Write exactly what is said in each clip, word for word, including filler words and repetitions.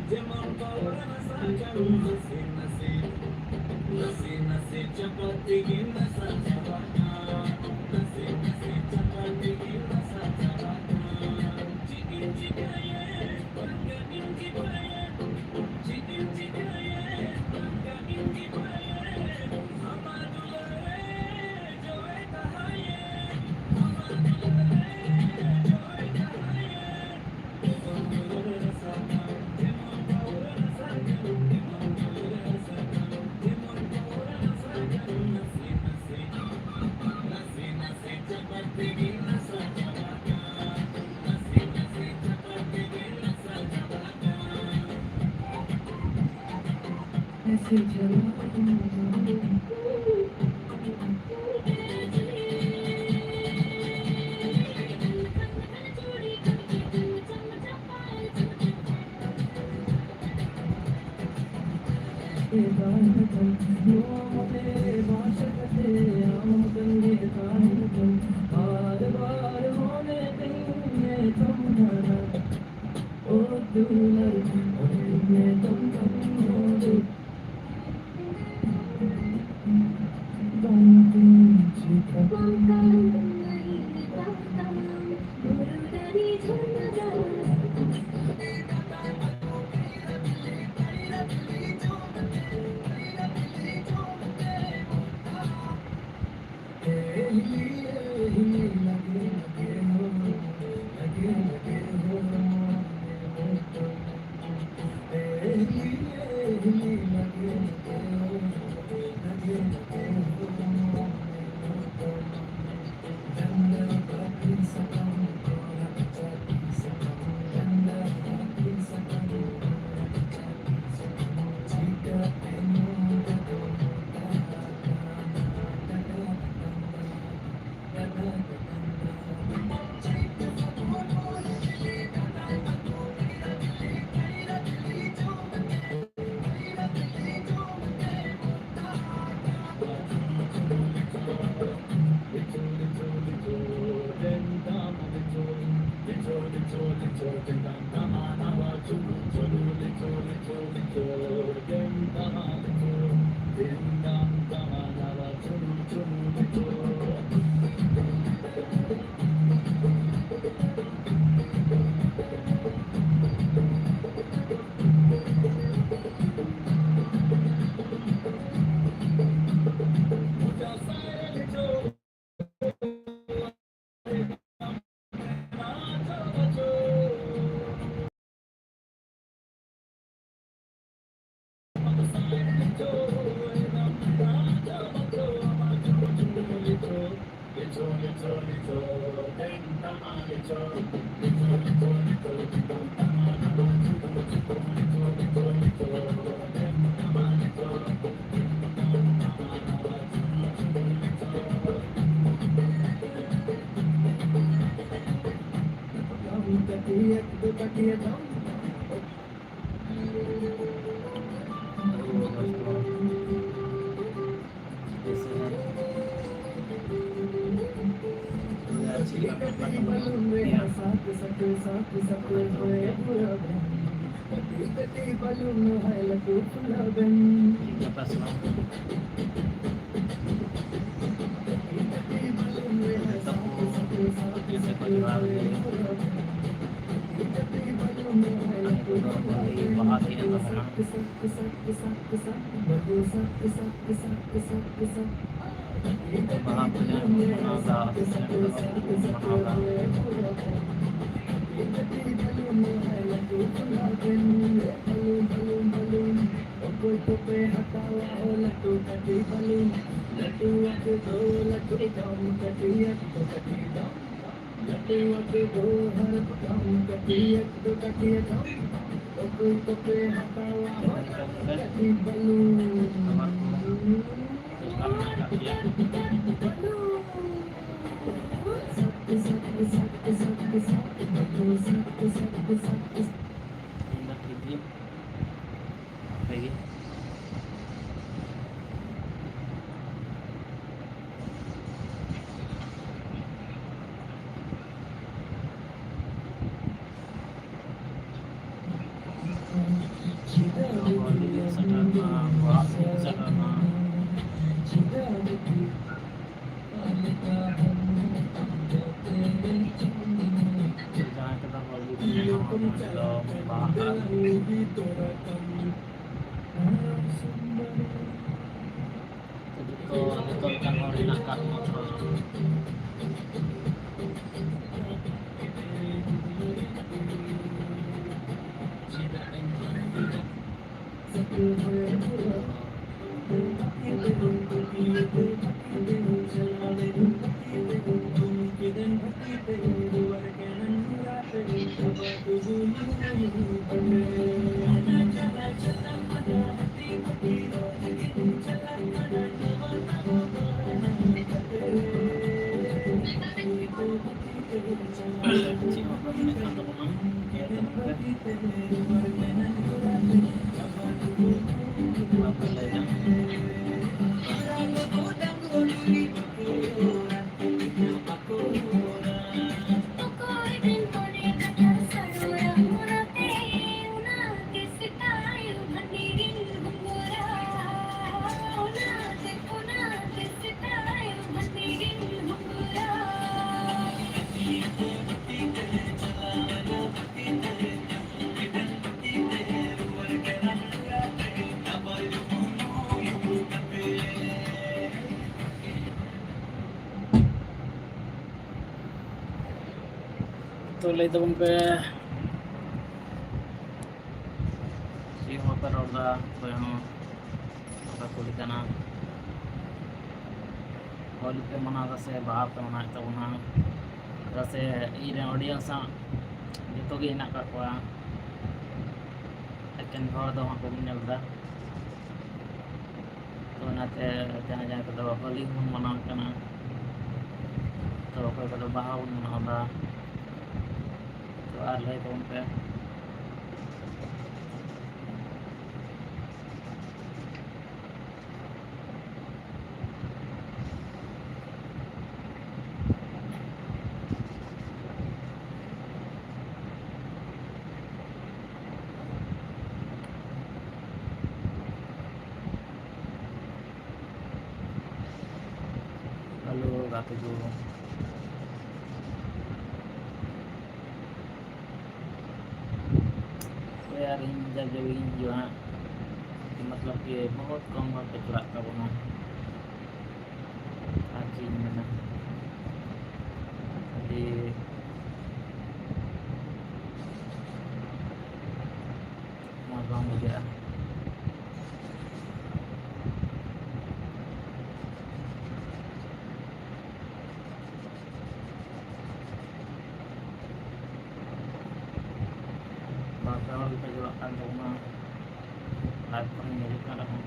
ᱡᱮᱢᱚᱱ ᱯᱟᱣᱨᱟ ᱢᱮᱥᱟ ᱠᱟᱱ ᱱᱟᱥᱮ ᱱᱟᱥᱮ, ᱱᱟᱥᱮ ᱱᱟᱥᱮ ᱪᱟᱯᱟᱛᱤ ᱜᱮ ᱢᱮᱥᱟ ᱪᱟᱵᱟᱜ ᱠᱟᱱ, ᱱᱟᱥᱮ ᱱᱟᱥᱮ ᱪᱟᱯᱟᱛᱤ ᱜᱮ ᱢᱮᱥᱟ ᱪᱟᱵᱟᱜ ᱠᱟᱱ᱾ ᱪᱮᱫ ᱤᱧ ᱪᱤᱠᱟᱹᱭᱮᱫ, ᱵᱟᱝ ᱤᱧ ᱪᱤᱠᱟᱹᱭᱮᱫ, ᱪᱮᱫ ᱤᱧ ᱪᱤᱠᱟᱹᱭᱮᱫ, ᱵᱟᱝ ᱤᱧ ᱪᱤᱠᱟᱹᱭᱮᱫ, ᱟᱢᱟᱜ ᱫᱩᱞᱟᱹᱲ ᱨᱮ ᱡᱚᱵᱮ ᱛᱟᱦᱟᱸᱭᱮᱫ, ᱟᱢᱟᱜ ᱫᱩᱞᱟᱹᱲ ᱨᱮ ᱡᱚᱵᱮ ᱛᱟᱦᱟᱸᱭᱮᱫ᱾ ᱵᱟᱦᱟ ᱠᱚᱞᱮ ᱢᱟᱱᱟᱣ ᱮᱫᱟ, ᱥᱮ ᱥᱮᱨᱮᱧ ᱠᱚ ᱢᱟᱱᱟᱣ ᱮᱫᱟ᱾ ᱚᱠᱚᱭ ᱠᱚᱯᱮ ᱦᱟᱛᱟᱣᱟ ᱦᱚ ᱞᱟᱹᱴᱩ ᱠᱟᱹᱴᱤᱡ ᱵᱟᱞᱩᱱ? ᱞᱟᱹᱴᱩᱣᱟᱜ ᱫᱚ ᱞᱟᱹᱴᱩ ᱫᱟᱢ, ᱠᱟᱹᱴᱤᱡᱟᱜ ᱫᱚ ᱠᱟᱹᱴᱤᱡ ᱫᱟᱢ᱾ ᱞᱟᱹᱴᱩᱣᱟᱜ ᱫᱚ ᱦᱟᱨ ᱫᱟᱢ, ᱠᱟᱹᱴᱤᱡᱟᱜ ᱫᱚ ᱠᱟᱹᱴᱤᱡ ᱫᱟᱢ᱾ ᱚᱠᱚᱭ ᱠᱚᱯᱮ ᱦᱟᱛᱟᱣᱟ ᱦᱚ ᱞᱟᱹᱴᱩ ᱠᱟᱹᱴᱤᱡ ᱵᱟᱞᱩᱱ? ᱥᱟᱛᱴᱤ, ᱥᱟᱛᱴᱤ, ᱥᱟᱛᱴᱤ, ᱥᱟᱛᱴᱤ, ᱥᱟᱛᱴᱤ, ᱥᱟᱛᱴᱤ, ᱥᱟᱛᱴᱤ, ᱥᱟᱛᱴᱤ᱾ ᱴᱷᱤᱠ ᱜᱮᱭᱟ᱾ ᱟᱯᱮ ᱜᱮ᱾ ᱟᱵᱚ ᱞᱟᱹᱜᱤᱫ ᱥᱮᱴᱮᱨ ᱢᱟ, ᱟᱵᱚᱣᱟᱜ ᱞᱟᱹᱜᱤᱫ ᱥᱮᱴᱮᱨ ᱢᱟ᱾ ᱡᱟᱦᱟᱸᱭ ᱠᱚᱫᱚ ᱦᱚᱲ ᱜᱮ ᱵᱟᱦᱟ ᱟᱨ ᱡᱚᱛᱚ, ᱡᱚᱛᱚ ᱞᱮᱠᱟᱱ ᱦᱚᱲ ᱦᱮᱱᱟᱜ ᱟᱠᱟᱫ ᱠᱚᱣᱟ᱾ ᱪᱮᱫ ᱦᱚᱸ ᱵᱟᱝ ᱢᱮᱱᱮᱫ ᱠᱟᱱ ᱛᱟᱵᱚᱱᱟ᱾ ᱵᱟᱯᱮ ᱞᱟᱹᱭᱫᱟ᱾ ᱛᱚ ᱞᱟᱹᱭ ᱛᱟᱵᱚᱱ ᱯᱮ, ᱪᱮᱫ ᱦᱚᱸ ᱵᱟᱯᱮ ᱨᱚᱲ ᱮᱫᱟ, ᱚᱠᱚᱭ ᱦᱚᱸ ᱵᱟᱯᱮ ᱠᱩᱞᱤ ᱠᱟᱱᱟ᱾ ᱦᱳᱞᱤ ᱯᱮ ᱢᱟᱱᱟᱣ ᱮᱫᱟ ᱥᱮ ᱵᱟᱦᱟ ᱯᱮ ᱢᱟᱱᱟᱣᱮᱫ ᱛᱟᱵᱚᱱᱟ? ᱪᱮᱫᱟᱜ ᱥᱮ ᱤᱧ ᱨᱮᱱ audience ᱦᱟᱸᱜ ᱡᱚᱛᱚ ᱜᱮ ᱦᱮᱱᱟᱜ ᱟᱠᱟᱫ ᱠᱚᱣᱟ, ᱮᱠᱮᱱ ᱦᱚᱲ ᱫᱚ ᱦᱟᱸᱜ ᱵᱟᱵᱚᱱ ᱧᱮᱞ ᱮᱫᱟ᱾ ᱛᱚ ᱚᱱᱟᱛᱮ ᱡᱟᱦᱟᱸᱭ ᱡᱟᱦᱟᱸᱭ ᱠᱚᱫᱚ ᱦᱳᱞᱤ ᱵᱚᱱ ᱢᱟᱱᱟᱣ ᱠᱟᱱᱟ, ᱛᱚ ᱚᱠᱚᱭ ᱠᱚᱫᱚ ᱵᱟᱦᱟ ᱵᱚᱱ ᱢᱟᱱᱟᱣ ᱮᱫᱟ, ᱛᱚ ᱟᱨ ᱞᱟᱹᱭ ᱛᱟᱵᱚᱱ ᱯᱮ᱾ Hello, ᱜᱟᱛᱮ ᱠᱚ᱾ ᱦᱳᱭ, ᱟᱨ ᱤᱧ ᱡᱟ ᱡᱚᱞᱫᱤᱧ ᱦᱤᱡᱩᱜᱼᱟ ᱦᱟᱸᱜ, ᱢᱚᱛᱞᱚᱵ ᱠᱤ ᱵᱚᱦᱩᱛ ᱠᱚᱢ ᱦᱚᱲ ᱠᱚ ᱪᱟᱞᱟᱜ ᱛᱟᱵᱚᱱᱟ᱾ ᱟᱨ ᱪᱮᱫ ᱤᱧ ᱢᱮᱱᱟ, ᱟᱹᱰᱤ ᱢᱚᱡᱽ ᱵᱟᱝ ᱵᱩᱡᱷᱟᱹᱜᱼᱟ᱾ ᱟᱯᱮ ᱦᱚᱲ ᱜᱮᱯᱮ ᱡᱚᱲᱟᱜ ᱠᱟᱱ ᱛᱟᱵᱚᱱᱟ, ᱞᱟᱭᱤᱵᱷ ᱠᱚᱨᱮᱧ ᱦᱤᱡᱩᱜ ᱠᱟᱱ ᱨᱮᱦᱚᱸ᱾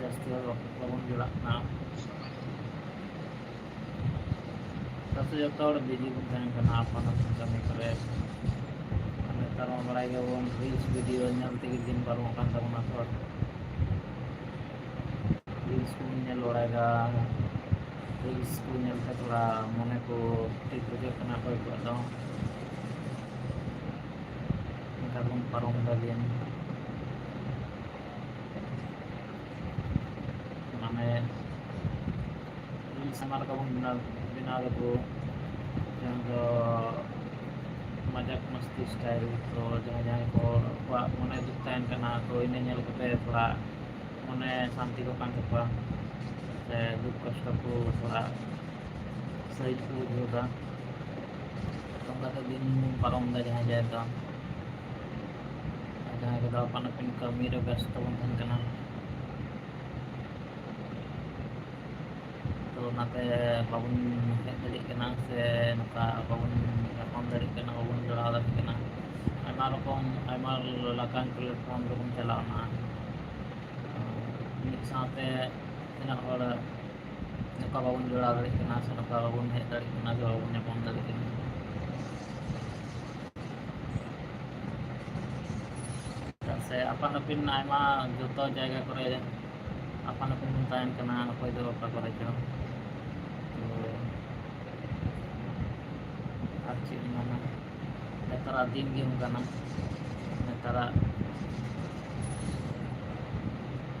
ᱡᱟᱹᱥᱛᱤ ᱦᱚᱲ ᱵᱟᱵᱚᱱ ᱡᱚᱲᱟᱜ ᱠᱟᱱᱟ᱾ ᱪᱮᱫᱟᱜ ᱥᱮ ᱡᱚᱛᱚ ᱦᱚᱲ ᱵᱤᱡᱤ ᱵᱚᱱ ᱛᱟᱦᱮᱱ ᱠᱟᱱᱟ ᱟᱯᱟᱱ ᱟᱹᱯᱤᱱ ᱠᱟᱹᱢᱤ ᱠᱚᱨᱮ᱾ ᱟᱨ ᱱᱮᱛᱟᱨ ᱢᱟ ᱵᱟᱲᱟᱭ ᱜᱮᱭᱟᱵᱚᱱ, ᱨᱤᱞᱥ ᱵᱷᱤᱰᱤᱭᱳ ᱧᱮᱞ ᱛᱮᱜᱮ ᱫᱤᱱ ᱯᱟᱨᱚᱢᱚᱜ ᱠᱟᱱ ᱛᱟᱵᱚᱱᱟ᱾ ᱛᱚ ᱨᱤᱞᱥ ᱠᱚᱵᱚᱱ ᱧᱮᱞ ᱵᱟᱲᱟᱭᱮᱫᱟ, ᱨᱤᱞᱥ ᱠᱚ ᱧᱮᱞᱛᱮ ᱛᱷᱚᱲᱟ ᱢᱚᱱᱮ ᱠᱚ ᱴᱷᱤᱠ ᱵᱩᱡᱷᱟᱹᱜ ᱠᱟᱱᱟ ᱚᱠᱚᱭ ᱠᱚᱣᱟᱜ ᱫᱚ᱾ ᱚᱱᱠᱟ ᱵᱚᱱ ᱯᱟᱨᱚᱢ ᱮᱫᱟ ᱫᱤᱱ᱾ ᱢᱟᱱᱮ ᱨᱤᱞᱥ ᱟᱭᱢᱟ ᱞᱮᱠᱟ ᱵᱚᱱ ᱵᱮᱱᱟᱣ, ᱵᱮᱱᱟᱣ ᱫᱟᱠᱚ, ᱡᱟᱦᱟᱸ ᱫᱚ ᱢᱟᱡᱟᱠ ᱢᱟᱥᱛᱤ ᱥᱴᱟᱭᱤᱞ᱾ ᱛᱚ ᱡᱟᱦᱟᱸᱭ ᱡᱟᱦᱟᱸᱭ ᱠᱚ ᱟᱠᱚᱣᱟᱜ ᱢᱚᱱᱮ ᱫᱩᱠ ᱛᱟᱦᱮᱱ ᱠᱟᱱᱟ, ᱛᱚ ᱤᱱᱟᱹ ᱧᱮᱞ ᱠᱟᱛᱮ ᱛᱷᱚᱲᱟ ᱢᱚᱱᱮ ᱥᱟᱱᱛᱤ ᱠᱚᱜ ᱠᱟᱱ ᱛᱟᱠᱚᱣᱟ, ᱥᱮ ᱫᱩᱠ ᱠᱚᱥᱴᱚ ᱠᱚ ᱛᱷᱚᱲᱟ ᱥᱟᱹᱦᱤᱡ ᱠᱚ ᱵᱩᱡᱷᱟᱹᱣ ᱮᱫᱟ᱾ ᱚᱱᱠᱟᱛᱮ ᱫᱤᱱ ᱵᱚᱱ ᱯᱟᱨᱚᱢ ᱮᱫᱟ ᱡᱟᱦᱟᱸᱭ ᱡᱟᱦᱟᱸᱭ ᱫᱚ᱾ ᱟᱨ ᱡᱟᱦᱟᱸᱭ ᱠᱚᱫᱚ ᱟᱯᱟᱱ ᱟᱹᱯᱤᱱ ᱠᱟᱹᱢᱤ ᱨᱮ ᱵᱮᱥᱛᱚ ᱵᱚᱱ ᱛᱟᱦᱮᱱ ᱠᱟᱱᱟ᱾ ᱛᱚ ᱚᱱᱟᱛᱮ ᱵᱟᱵᱚᱱ ᱦᱮᱡ ᱫᱟᱲᱮᱭᱟᱜ ᱠᱟᱱᱟ, ᱥᱮ ᱱᱚᱝᱠᱟ ᱵᱟᱵᱚᱱ ᱧᱟᱯᱟᱢ ᱫᱟᱲᱮᱭᱟᱜ ᱠᱟᱱᱟ, ᱵᱟᱵᱚᱱ ᱡᱚᱲᱟᱣ ᱫᱟᱲᱮᱭᱟᱜ ᱠᱟᱱᱟ᱾ ᱟᱭᱢᱟ ᱨᱚᱠᱚᱢ, ᱟᱭᱢᱟ ᱞᱮᱠᱟᱱ ᱯᱞᱟᱴᱯᱷᱚᱨᱢ ᱨᱮᱵᱚᱱ ᱪᱟᱞᱟᱣᱱᱟ᱾ ᱢᱤᱫ ᱥᱟᱶᱛᱮ ᱛᱤᱱᱟᱹᱜ ᱦᱚᱲ ᱱᱚᱝᱠᱟ ᱵᱟᱵᱚᱱ ᱡᱚᱲᱟᱣ ᱫᱟᱲᱮᱭᱟᱜ ᱠᱟᱱᱟ, ᱥᱮ ᱱᱚᱝᱠᱟ ᱵᱟᱵᱚᱱ ᱦᱮᱡ ᱫᱟᱲᱮᱭᱟᱜ ᱠᱟᱱᱟ, ᱥᱮ ᱵᱟᱵᱚᱱ ᱧᱟᱯᱟᱢ ᱫᱟᱲᱮᱭᱟᱜ ᱠᱟᱱᱟ᱾ ᱪᱮᱫᱟᱜ ᱥᱮ ᱟᱯᱟᱱ ᱟᱹᱯᱤᱱ ᱟᱭᱢᱟ ᱡᱚᱛᱚ ᱡᱟᱭᱜᱟ ᱠᱚᱨᱮ ᱟᱯᱟᱱ ᱟᱹᱯᱤᱱ ᱵᱚᱱ ᱛᱟᱦᱮᱱ ᱠᱟᱱᱟ, ᱚᱠᱚᱭ ᱫᱚ ᱚᱠᱟ ᱠᱚᱨᱮ ᱪᱚ᱾ ᱛᱚ ᱟᱨ ᱪᱮᱫ ᱤᱧ ᱢᱮᱱᱟ, ᱱᱮᱛᱟᱨᱟᱜ ᱫᱤᱱ ᱜᱮ ᱚᱱᱠᱟᱱᱟ, ᱱᱮᱛᱟᱨᱟᱜ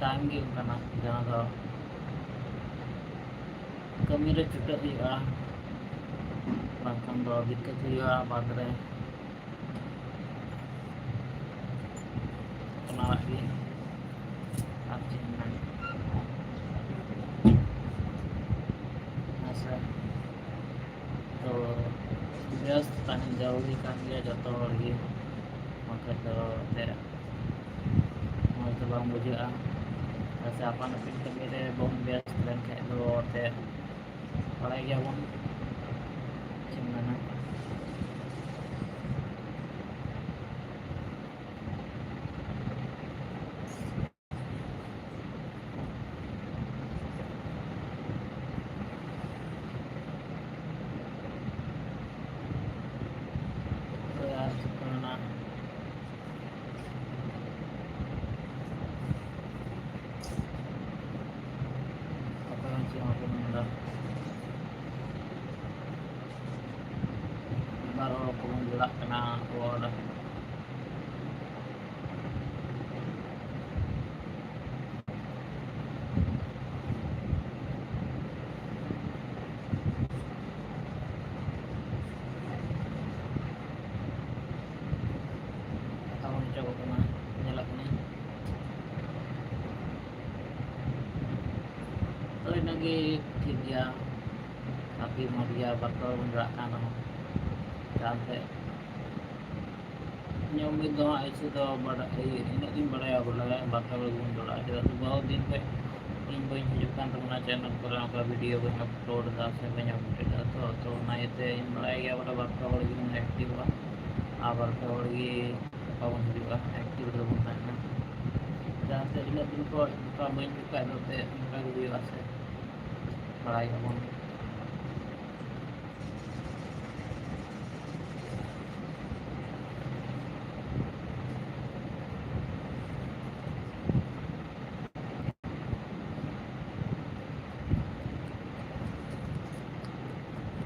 ᱴᱟᱭᱤᱢ ᱜᱮ ᱚᱱᱠᱟᱱᱟ, ᱡᱟᱦᱟᱸ ᱫᱚ ᱠᱟᱹᱢᱤ ᱨᱮ ᱪᱷᱩᱴᱟᱹᱜ ᱦᱩᱭᱩᱜᱼᱟ, ᱵᱟᱝᱠᱷᱟᱱ ᱫᱚ ᱫᱤᱠᱠᱟᱹᱛ ᱦᱩᱭᱩᱜᱼᱟ ᱵᱟᱫᱽ ᱨᱮ᱾ ᱚᱱᱟ ᱜᱮ ᱟᱨ ᱪᱮᱫ ᱮᱢ ᱢᱮᱱᱟ? ᱦᱮᱸ ᱥᱮ? ᱛᱚ ᱵᱮᱥ ᱛᱟᱦᱮᱱ ᱡᱟᱹᱨᱩᱨᱤ ᱠᱟᱱ ᱜᱮᱭᱟ ᱡᱚᱛᱚ ᱦᱚᱲ ᱜᱮ, ᱵᱟᱝᱠᱷᱟᱱ ᱫᱚ ᱮᱱᱛᱮᱫ ᱢᱚᱡᱽ ᱫᱚ ᱵᱟᱝ ᱵᱩᱡᱷᱟᱹᱜᱼᱟ᱾ ᱪᱮᱫᱟᱜ ᱥᱮ ᱟᱯᱟᱱ ᱟᱹᱯᱤᱱ ᱠᱟᱹᱢᱤ ᱨᱮ ᱵᱟᱵᱚᱱ ᱵᱮᱥ ᱞᱮᱱᱠᱷᱟᱱ ᱫᱚ ᱮᱱᱛᱮᱫ ᱵᱟᱲᱟᱭ ᱜᱮᱭᱟᱵᱚᱱ ᱪᱮᱫ ᱢᱮᱱᱟ᱾ ᱟᱨ ᱪᱮᱫ ᱠᱚ ᱢᱮᱱᱟ? ᱚᱠᱚᱭ ᱦᱚᱸ ᱪᱮᱫ ᱦᱚᱸ ᱵᱟᱠᱚ ᱢᱮᱱᱫᱟ᱾ ᱢᱤᱫ ᱵᱟᱨ ᱦᱚᱲ ᱠᱚᱵᱚᱱ ᱡᱚᱲᱟᱜ ᱠᱟᱱᱟ ᱟᱵᱚ ᱚᱸᱰᱮ᱾ ᱠᱟᱛᱷᱟ ᱵᱚᱱ ᱚᱪᱚᱜᱚᱜ ᱠᱟᱱᱟ, ᱧᱮᱞᱚᱜ ᱠᱟᱱᱟ᱾ ᱛᱚ ᱤᱱᱟᱹᱜᱮ ᱴᱷᱤᱠ ᱜᱮᱭᱟ, ᱠᱟᱹᱯᱤ ᱢᱚᱡᱽ ᱜᱮᱭᱟ, ᱵᱟᱨ ᱯᱮ ᱦᱚᱲ ᱵᱚᱱ ᱡᱚᱲᱟᱜ ᱠᱟᱱ ᱨᱮᱦᱚᱸ᱾ ᱡᱟᱦᱟᱸ ᱛᱮ ᱤᱧᱟᱹᱜ ᱩᱢᱮᱨ ᱫᱚ ᱦᱟᱸᱜ ᱤᱥᱩ ᱫᱚ ᱵᱟᱰᱟᱭ, ᱤᱱᱟᱹᱜ ᱜᱤᱧ ᱵᱟᱰᱟᱭᱟ ᱵᱚᱞᱮ ᱵᱟᱨ ᱯᱮ ᱦᱚᱲ ᱜᱮᱵᱚᱱ ᱡᱚᱲᱟᱜᱼᱟ, ᱪᱮᱫᱟᱜ ᱥᱮ ᱵᱚᱦᱩᱛ ᱫᱤᱱ ᱠᱷᱚᱡ ᱤᱧ ᱵᱟᱹᱧ ᱦᱤᱡᱩᱜ ᱠᱟᱱ ᱛᱟᱵᱚᱱᱟ ᱪᱮᱱᱮᱞ ᱠᱚᱨᱮ, ᱚᱱᱠᱟ ᱵᱷᱤᱰᱤᱭᱳ ᱵᱟᱹᱧ ᱟᱯᱞᱳᱰ ᱮᱫᱟ ᱥᱮ ᱵᱟᱹᱧ ᱟᱯᱰᱮᱴ ᱮᱫᱟ᱾ ᱛᱚ ᱛᱚ ᱚᱱᱟ ᱤᱭᱟᱹᱛᱮ ᱤᱧ ᱵᱟᱲᱟᱭ ᱜᱮᱭᱟ ᱵᱚᱞᱮ ᱵᱟᱨ ᱯᱮ ᱦᱚᱲ ᱜᱮᱵᱚᱱ ᱮᱠᱴᱤᱵᱷᱚᱜᱼᱟ ᱟᱨ ᱵᱟᱨ ᱯᱮ ᱦᱚᱲ ᱜᱮ ᱚᱠᱟ ᱵᱚᱱ ᱦᱤᱡᱩᱜᱼᱟ, ᱮᱠᱴᱤᱵᱷ ᱨᱮᱵᱚᱱ ᱛᱟᱦᱮᱱᱟ᱾ ᱡᱟᱦᱟᱸ ᱥᱮᱫ ᱤᱱᱟᱹᱜ ᱫᱤᱱ ᱠᱷᱚᱡ ᱚᱱᱠᱟ ᱵᱟᱹᱧ ᱦᱤᱡᱩᱜ ᱠᱷᱟᱡ ᱫᱚ ᱮᱱᱛᱮᱫ ᱚᱱᱠᱟ ᱜᱮ ᱦᱩᱭᱩᱜᱼᱟ ᱥᱮ, ᱵᱟᱲᱟᱭ ᱜᱮᱭᱟᱵᱚᱱ᱾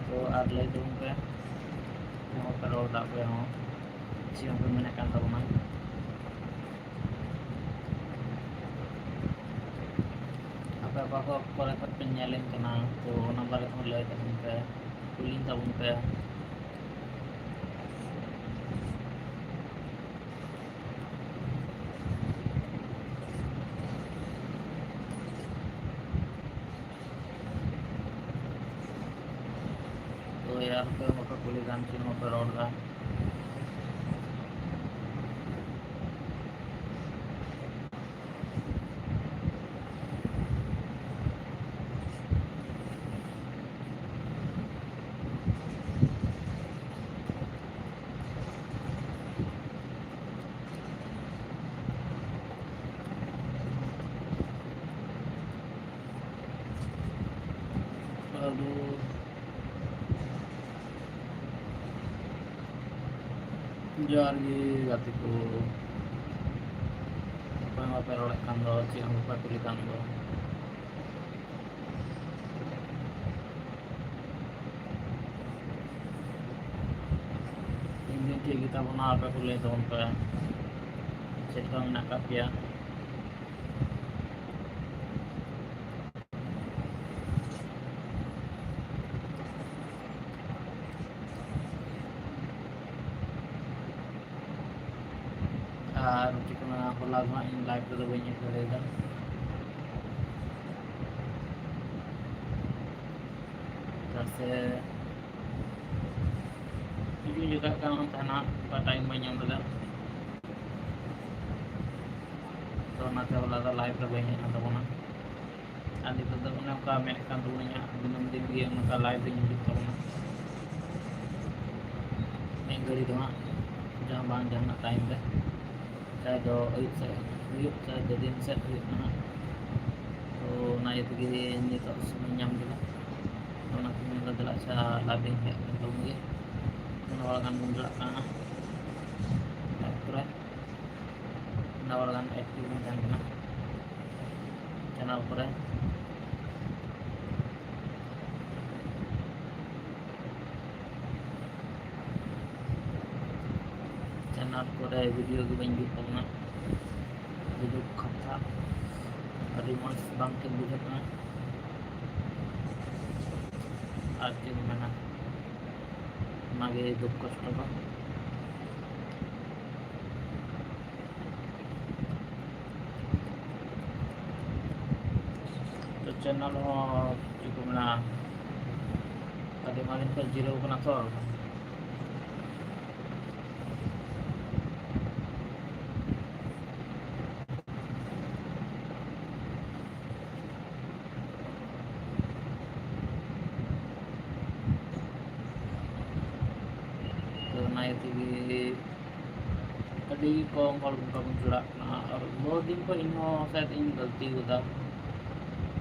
ᱛᱚ ᱟᱨ ᱞᱟᱹᱭ ᱛᱟᱵᱚᱱ ᱯᱮ, ᱡᱟᱦᱟᱸ ᱯᱮ ᱨᱚᱲ ᱮᱫᱟ ᱟᱯᱮ ᱦᱚᱸ, ᱪᱮᱫ ᱦᱚᱸᱯᱮ ᱢᱮᱱᱮᱫ ᱠᱟᱱ ᱛᱟᱵᱚᱱᱟ᱾ ᱟᱯᱮ ᱚᱠᱟ ᱠᱚ ᱠᱚᱨᱮ ᱠᱷᱚᱱ ᱯᱮ ᱧᱮᱞᱮᱫ ᱠᱟᱱᱟ, ᱛᱚ ᱚᱱᱟ ᱵᱟᱨᱮ ᱛᱮᱦᱚᱸ ᱞᱟᱹᱭ ᱛᱟᱵᱚᱱ ᱯᱮ, ᱠᱩᱞᱤᱧ ᱛᱟᱵᱚᱱ ᱯᱮ᱾ ᱛᱚ ᱟᱨ ᱚᱠᱚᱭ ᱦᱚᱸ ᱵᱟᱯᱮ ᱠᱩᱞᱤ ᱠᱟᱱ, ᱪᱮᱫ ᱦᱚᱸ ᱵᱟᱯᱮ ᱨᱚᱲ ᱫᱟ᱾ ᱟᱫᱚ ᱡᱚᱦᱟᱨ ᱜᱮ ᱜᱟᱛᱮ ᱠᱚ, ᱚᱠᱚᱭ ᱦᱚᱸ ᱵᱟᱯᱮ ᱨᱚᱲᱮᱫ ᱠᱟᱱ ᱫᱚ, ᱪᱮᱫ ᱦᱚᱸ ᱵᱟᱯᱮ ᱠᱩᱞᱤ ᱠᱟᱱ ᱫᱚ᱾ ᱤᱧ ᱫᱚ ᱴᱷᱤᱠ ᱜᱮᱛᱟ ᱵᱚᱱᱟ, ᱟᱯᱮ ᱠᱚ ᱞᱟᱹᱭ ᱛᱟᱵᱚᱱ ᱯᱮ ᱪᱮᱫ ᱞᱮᱠᱟ ᱢᱮᱱᱟᱜ ᱟᱠᱟᱫ ᱯᱮᱭᱟ᱾ ᱟᱨ ᱪᱮᱫ ᱠᱚ ᱢᱮᱱᱟ, ᱦᱚᱞᱟ ᱫᱚ ᱦᱟᱸᱜ ᱤᱧ live ᱨᱮᱫᱚ ᱵᱟᱹᱧ ᱦᱮᱡ ᱫᱟᱲᱮᱭᱟᱫᱟ, ᱪᱮᱫᱟᱜ ᱥᱮ ᱦᱤᱡᱩᱜ ᱡᱚᱠᱷᱟᱜ ᱠᱟᱱ ᱛᱟᱦᱮᱱᱟ, ᱚᱱᱠᱟ time ᱵᱟᱹᱧ ᱧᱟᱢ ᱞᱮᱫᱟ᱾ ᱛᱚ ᱚᱱᱟᱛᱮ ᱦᱚᱞᱟ ᱫᱚ live ᱨᱮ ᱵᱟᱹᱧ ᱦᱮᱡ ᱞᱮᱱ ᱛᱟᱵᱚᱱᱟ᱾ ᱟᱨ ᱱᱤᱛᱚᱜ ᱫᱚ ᱚᱱᱮ ᱚᱱᱠᱟ ᱢᱮᱱᱮᱫ ᱠᱟᱱ ᱛᱟᱵᱚᱱᱟᱹᱧ ᱦᱟᱸᱜ, ᱫᱤᱱᱟᱹᱢ ᱫᱤᱱ ᱜᱮ ᱚᱱᱠᱟ live ᱨᱤᱧ ᱦᱤᱡᱩᱜ ᱛᱟᱵᱚᱱᱟ᱾ ᱢᱤᱫ ᱜᱷᱟᱹᱲᱤ ᱫᱚ ᱦᱟᱸᱜ, ᱡᱟᱦᱟᱸ ᱵᱟᱝ ᱡᱟᱦᱟᱱᱟᱜ time ᱨᱮ, ᱪᱟᱦᱮ ᱫᱚ ᱟᱹᱭᱩᱵ ᱥᱮᱫ ᱦᱩᱭᱩᱜ, ᱪᱟᱦᱮ ᱫᱚ ᱫᱤᱱ ᱥᱮᱫ ᱦᱩᱭᱩᱜ ᱱᱟᱦᱟᱜ᱾ ᱛᱚ ᱚᱱᱟ ᱤᱭᱟᱹ ᱛᱮᱜᱮ ᱱᱤᱛᱚᱜ ᱥᱚᱢᱚᱭ ᱧᱟᱢ ᱠᱮᱫᱟ᱾ ᱚᱱᱟ ᱠᱚ ᱢᱮᱱᱫᱟ, ᱫᱮᱞᱟ ᱟᱪᱪᱷᱟ, live ᱤᱧ ᱦᱮᱡ ᱞᱮᱱ ᱛᱟᱵᱚᱱ ᱜᱮ᱾ ᱛᱤᱱᱟᱹᱜ ᱦᱚᱲ ᱜᱟᱱ ᱵᱚᱱ ᱪᱟᱞᱟᱜ ᱠᱟᱱᱟ ᱦᱟᱸᱜ᱾ ᱛᱟᱨᱯᱚᱨᱮ ᱛᱤᱱᱟᱹᱜ ᱦᱚᱲ ᱜᱟᱱ active ᱵᱚᱱ ᱛᱟᱦᱮᱱ ᱠᱟᱱᱟ channel ᱠᱚᱨᱮ᱾ Channel ᱠᱚᱨᱮ video ᱜᱮ ᱵᱟᱹᱧ ᱡᱩᱛ ᱛᱟᱵᱚᱱᱟ᱾ ᱫᱩᱠ ᱠᱟᱛᱷᱟ, ᱟᱹᱰᱤ ᱢᱚᱡᱽ ᱵᱟᱝ ᱴᱷᱤᱠ ᱵᱩᱡᱷᱟᱹᱜ ᱠᱟᱱᱟ᱾ ᱟᱨ ᱪᱮᱫ ᱮᱢ ᱢᱮᱱᱟ, ᱚᱱᱟᱜᱮ ᱫᱩᱠ ᱠᱚᱥᱴᱚ ᱫᱚ᱾ ᱛᱚ channel ᱦᱚᱸ ᱪᱮᱫ ᱠᱚ ᱢᱮᱱᱟ, ᱟᱹᱰᱤ ᱟᱭᱢᱟ ᱫᱤᱱ ᱠᱷᱚᱱ ᱡᱤᱨᱟᱹᱣ ᱠᱟᱱᱟ ᱛᱚ᱾ ᱛᱚ ᱚᱱᱟ ᱤᱭᱟᱹ ᱛᱮᱜᱮ ᱟᱹᱰᱤ ᱠᱚᱢ ᱦᱚᱲ ᱚᱱᱠᱟ ᱵᱚᱱ ᱡᱚᱲᱟᱜ ᱠᱟᱱᱟ᱾ ᱟᱨ ᱵᱚᱦᱩᱛ ᱫᱤᱱ ᱠᱷᱚᱱ ᱤᱧ ᱦᱚᱸ ᱥᱟᱭᱮᱫ ᱤᱧ ᱜᱟᱹᱞᱛᱤ ᱠᱟᱫᱟ,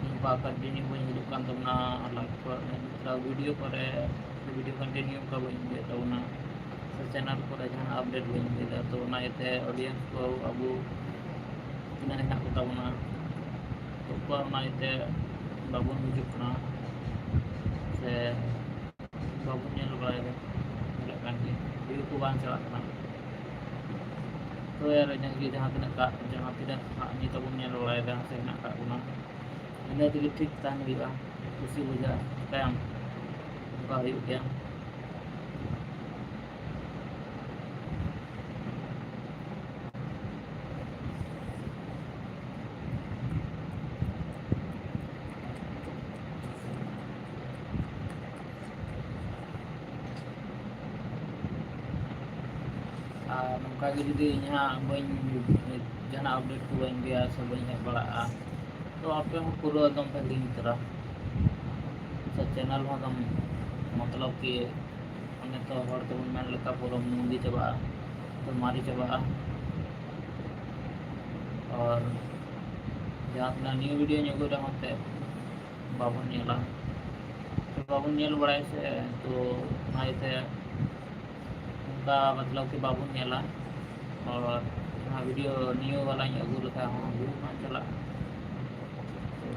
ᱤᱧ ᱵᱟ continue ᱵᱟᱹᱧ ᱦᱤᱡᱩᱜ ᱠᱟᱱ ᱛᱟᱵᱚᱱᱟ live ᱠᱚᱨᱮ, ᱢᱚᱛᱞᱚᱵ video ᱠᱚᱨᱮ, video continue ᱚᱱᱠᱟ ᱵᱟᱹᱧ ᱤᱭᱟᱹᱭᱮᱫ ᱛᱟᱵᱚᱱᱟ, ᱥᱮ channel ᱠᱚᱨᱮ ᱡᱟᱦᱟᱱᱟᱜ update ᱵᱟᱹᱧ ᱤᱫᱤᱭᱮᱫᱟ᱾ ᱛᱚ ᱚᱱᱟ ᱤᱭᱟᱹᱛᱮ audience ᱠᱚ ᱟᱵᱚ ᱛᱤᱱᱟᱹᱜ ᱦᱮᱱᱟᱜ ᱠᱚᱛᱟ ᱵᱚᱱᱟ, ᱩᱱᱠᱩᱣᱟᱜ ᱚᱱᱟ ᱤᱭᱟᱹᱛᱮ ᱵᱟᱵᱚᱱ ᱦᱤᱡᱩᱜ ᱠᱟᱱᱟ ᱥᱮ ᱵᱟᱵᱚᱱ ᱧᱮᱞ ᱵᱟᱲᱟᱭᱮᱫᱟ, ᱧᱮᱞᱚᱜ ᱠᱟᱱ ᱜᱮ view ᱠᱚ ᱵᱟᱝ ᱪᱟᱞᱟᱜ ᱠᱟᱱᱟ᱾ ᱛᱚ ᱟᱨ ᱤᱱᱟᱹᱜ ᱜᱮ, ᱡᱟᱦᱟᱸ ᱛᱤᱱᱟᱹᱜ ᱠᱟᱜ, ᱡᱟᱦᱟᱸ ᱛᱤᱱᱟᱹᱜ ᱦᱟᱸᱜ ᱱᱤᱛᱚᱜ ᱵᱚᱱ ᱧᱮᱞ ᱵᱟᱲᱟᱭᱮᱫᱟ ᱥᱮ ᱦᱮᱱᱟᱜ ᱠᱟᱜ ᱵᱚᱱᱟ, ᱤᱱᱟᱹ ᱛᱮᱜᱮ ᱴᱷᱤᱠ ᱛᱟᱦᱮᱱ ᱦᱩᱭᱩᱜᱼᱟ, ᱠᱩᱥᱤ ᱵᱩᱡᱷᱟᱹᱜᱼᱟ᱾ ᱪᱤᱠᱟᱹᱭᱟᱢ, ᱚᱱᱠᱟ ᱦᱩᱭᱩᱜ ᱜᱮᱭᱟ᱾ ᱟᱨ ᱱᱚᱝᱠᱟ ᱜᱮ ᱡᱩᱫᱤ ᱤᱧ ᱦᱟᱸᱜ ᱵᱟᱹᱧ, ᱡᱟᱦᱟᱱᱟᱜ update ᱠᱚ ᱵᱟᱹᱧ ᱤᱫᱤᱭᱟ ᱥᱮ ᱵᱟᱹᱧ ᱦᱮᱡ ᱵᱟᱲᱟᱜᱼᱟ, ᱛᱚ ᱟᱯᱮ ᱦᱚᱸ ᱯᱩᱨᱟᱹ ᱮᱠᱫᱚᱢ ᱯᱮ ᱦᱤᱲᱤᱧ ᱩᱛᱟᱹᱨᱟ᱾ ᱥᱮ channel ᱦᱚᱸ ᱮᱠᱫᱚᱢ, ᱢᱚᱛᱞᱚᱵ ᱠᱤ, ᱚᱱᱮ ᱛᱚ ᱦᱚᱲ ᱛᱮᱵᱚᱱ ᱢᱮᱱ ᱞᱮᱠᱟ ᱯᱩᱨᱟᱹ ᱢᱩᱱᱫᱤ ᱪᱟᱵᱟᱜᱼᱟ, ᱛᱚ ᱢᱟᱨᱮ ᱪᱟᱵᱟᱜᱼᱟ᱾ ᱟᱨ ᱡᱟᱦᱟᱸ ᱛᱤᱱᱟᱹᱜ new videoᱧ ᱟᱹᱜᱩᱭ ᱨᱮᱦᱚᱸ ᱮᱱᱛᱮᱫ ᱵᱟᱵᱚᱱ ᱧᱮᱞᱟ, ᱵᱟᱵᱚᱱ ᱧᱮᱞ ᱵᱟᱲᱟᱭᱟ ᱥᱮ, ᱛᱚ ᱚᱱᱟ ᱤᱭᱟᱹᱛᱮ ᱚᱱᱠᱟ ᱢᱚᱛᱞᱚᱵ ᱠᱤ ᱵᱟᱵᱚᱱ ᱧᱮᱞᱟ᱾ ᱟᱨ ᱚᱱᱟ video new ᱵᱟᱞᱟᱧ ᱟᱹᱜᱩ ᱞᱮᱠᱷᱟᱱ ᱦᱚᱸ view ᱵᱟᱝ ᱪᱟᱞᱟᱜᱼᱟ᱾ ᱛᱚ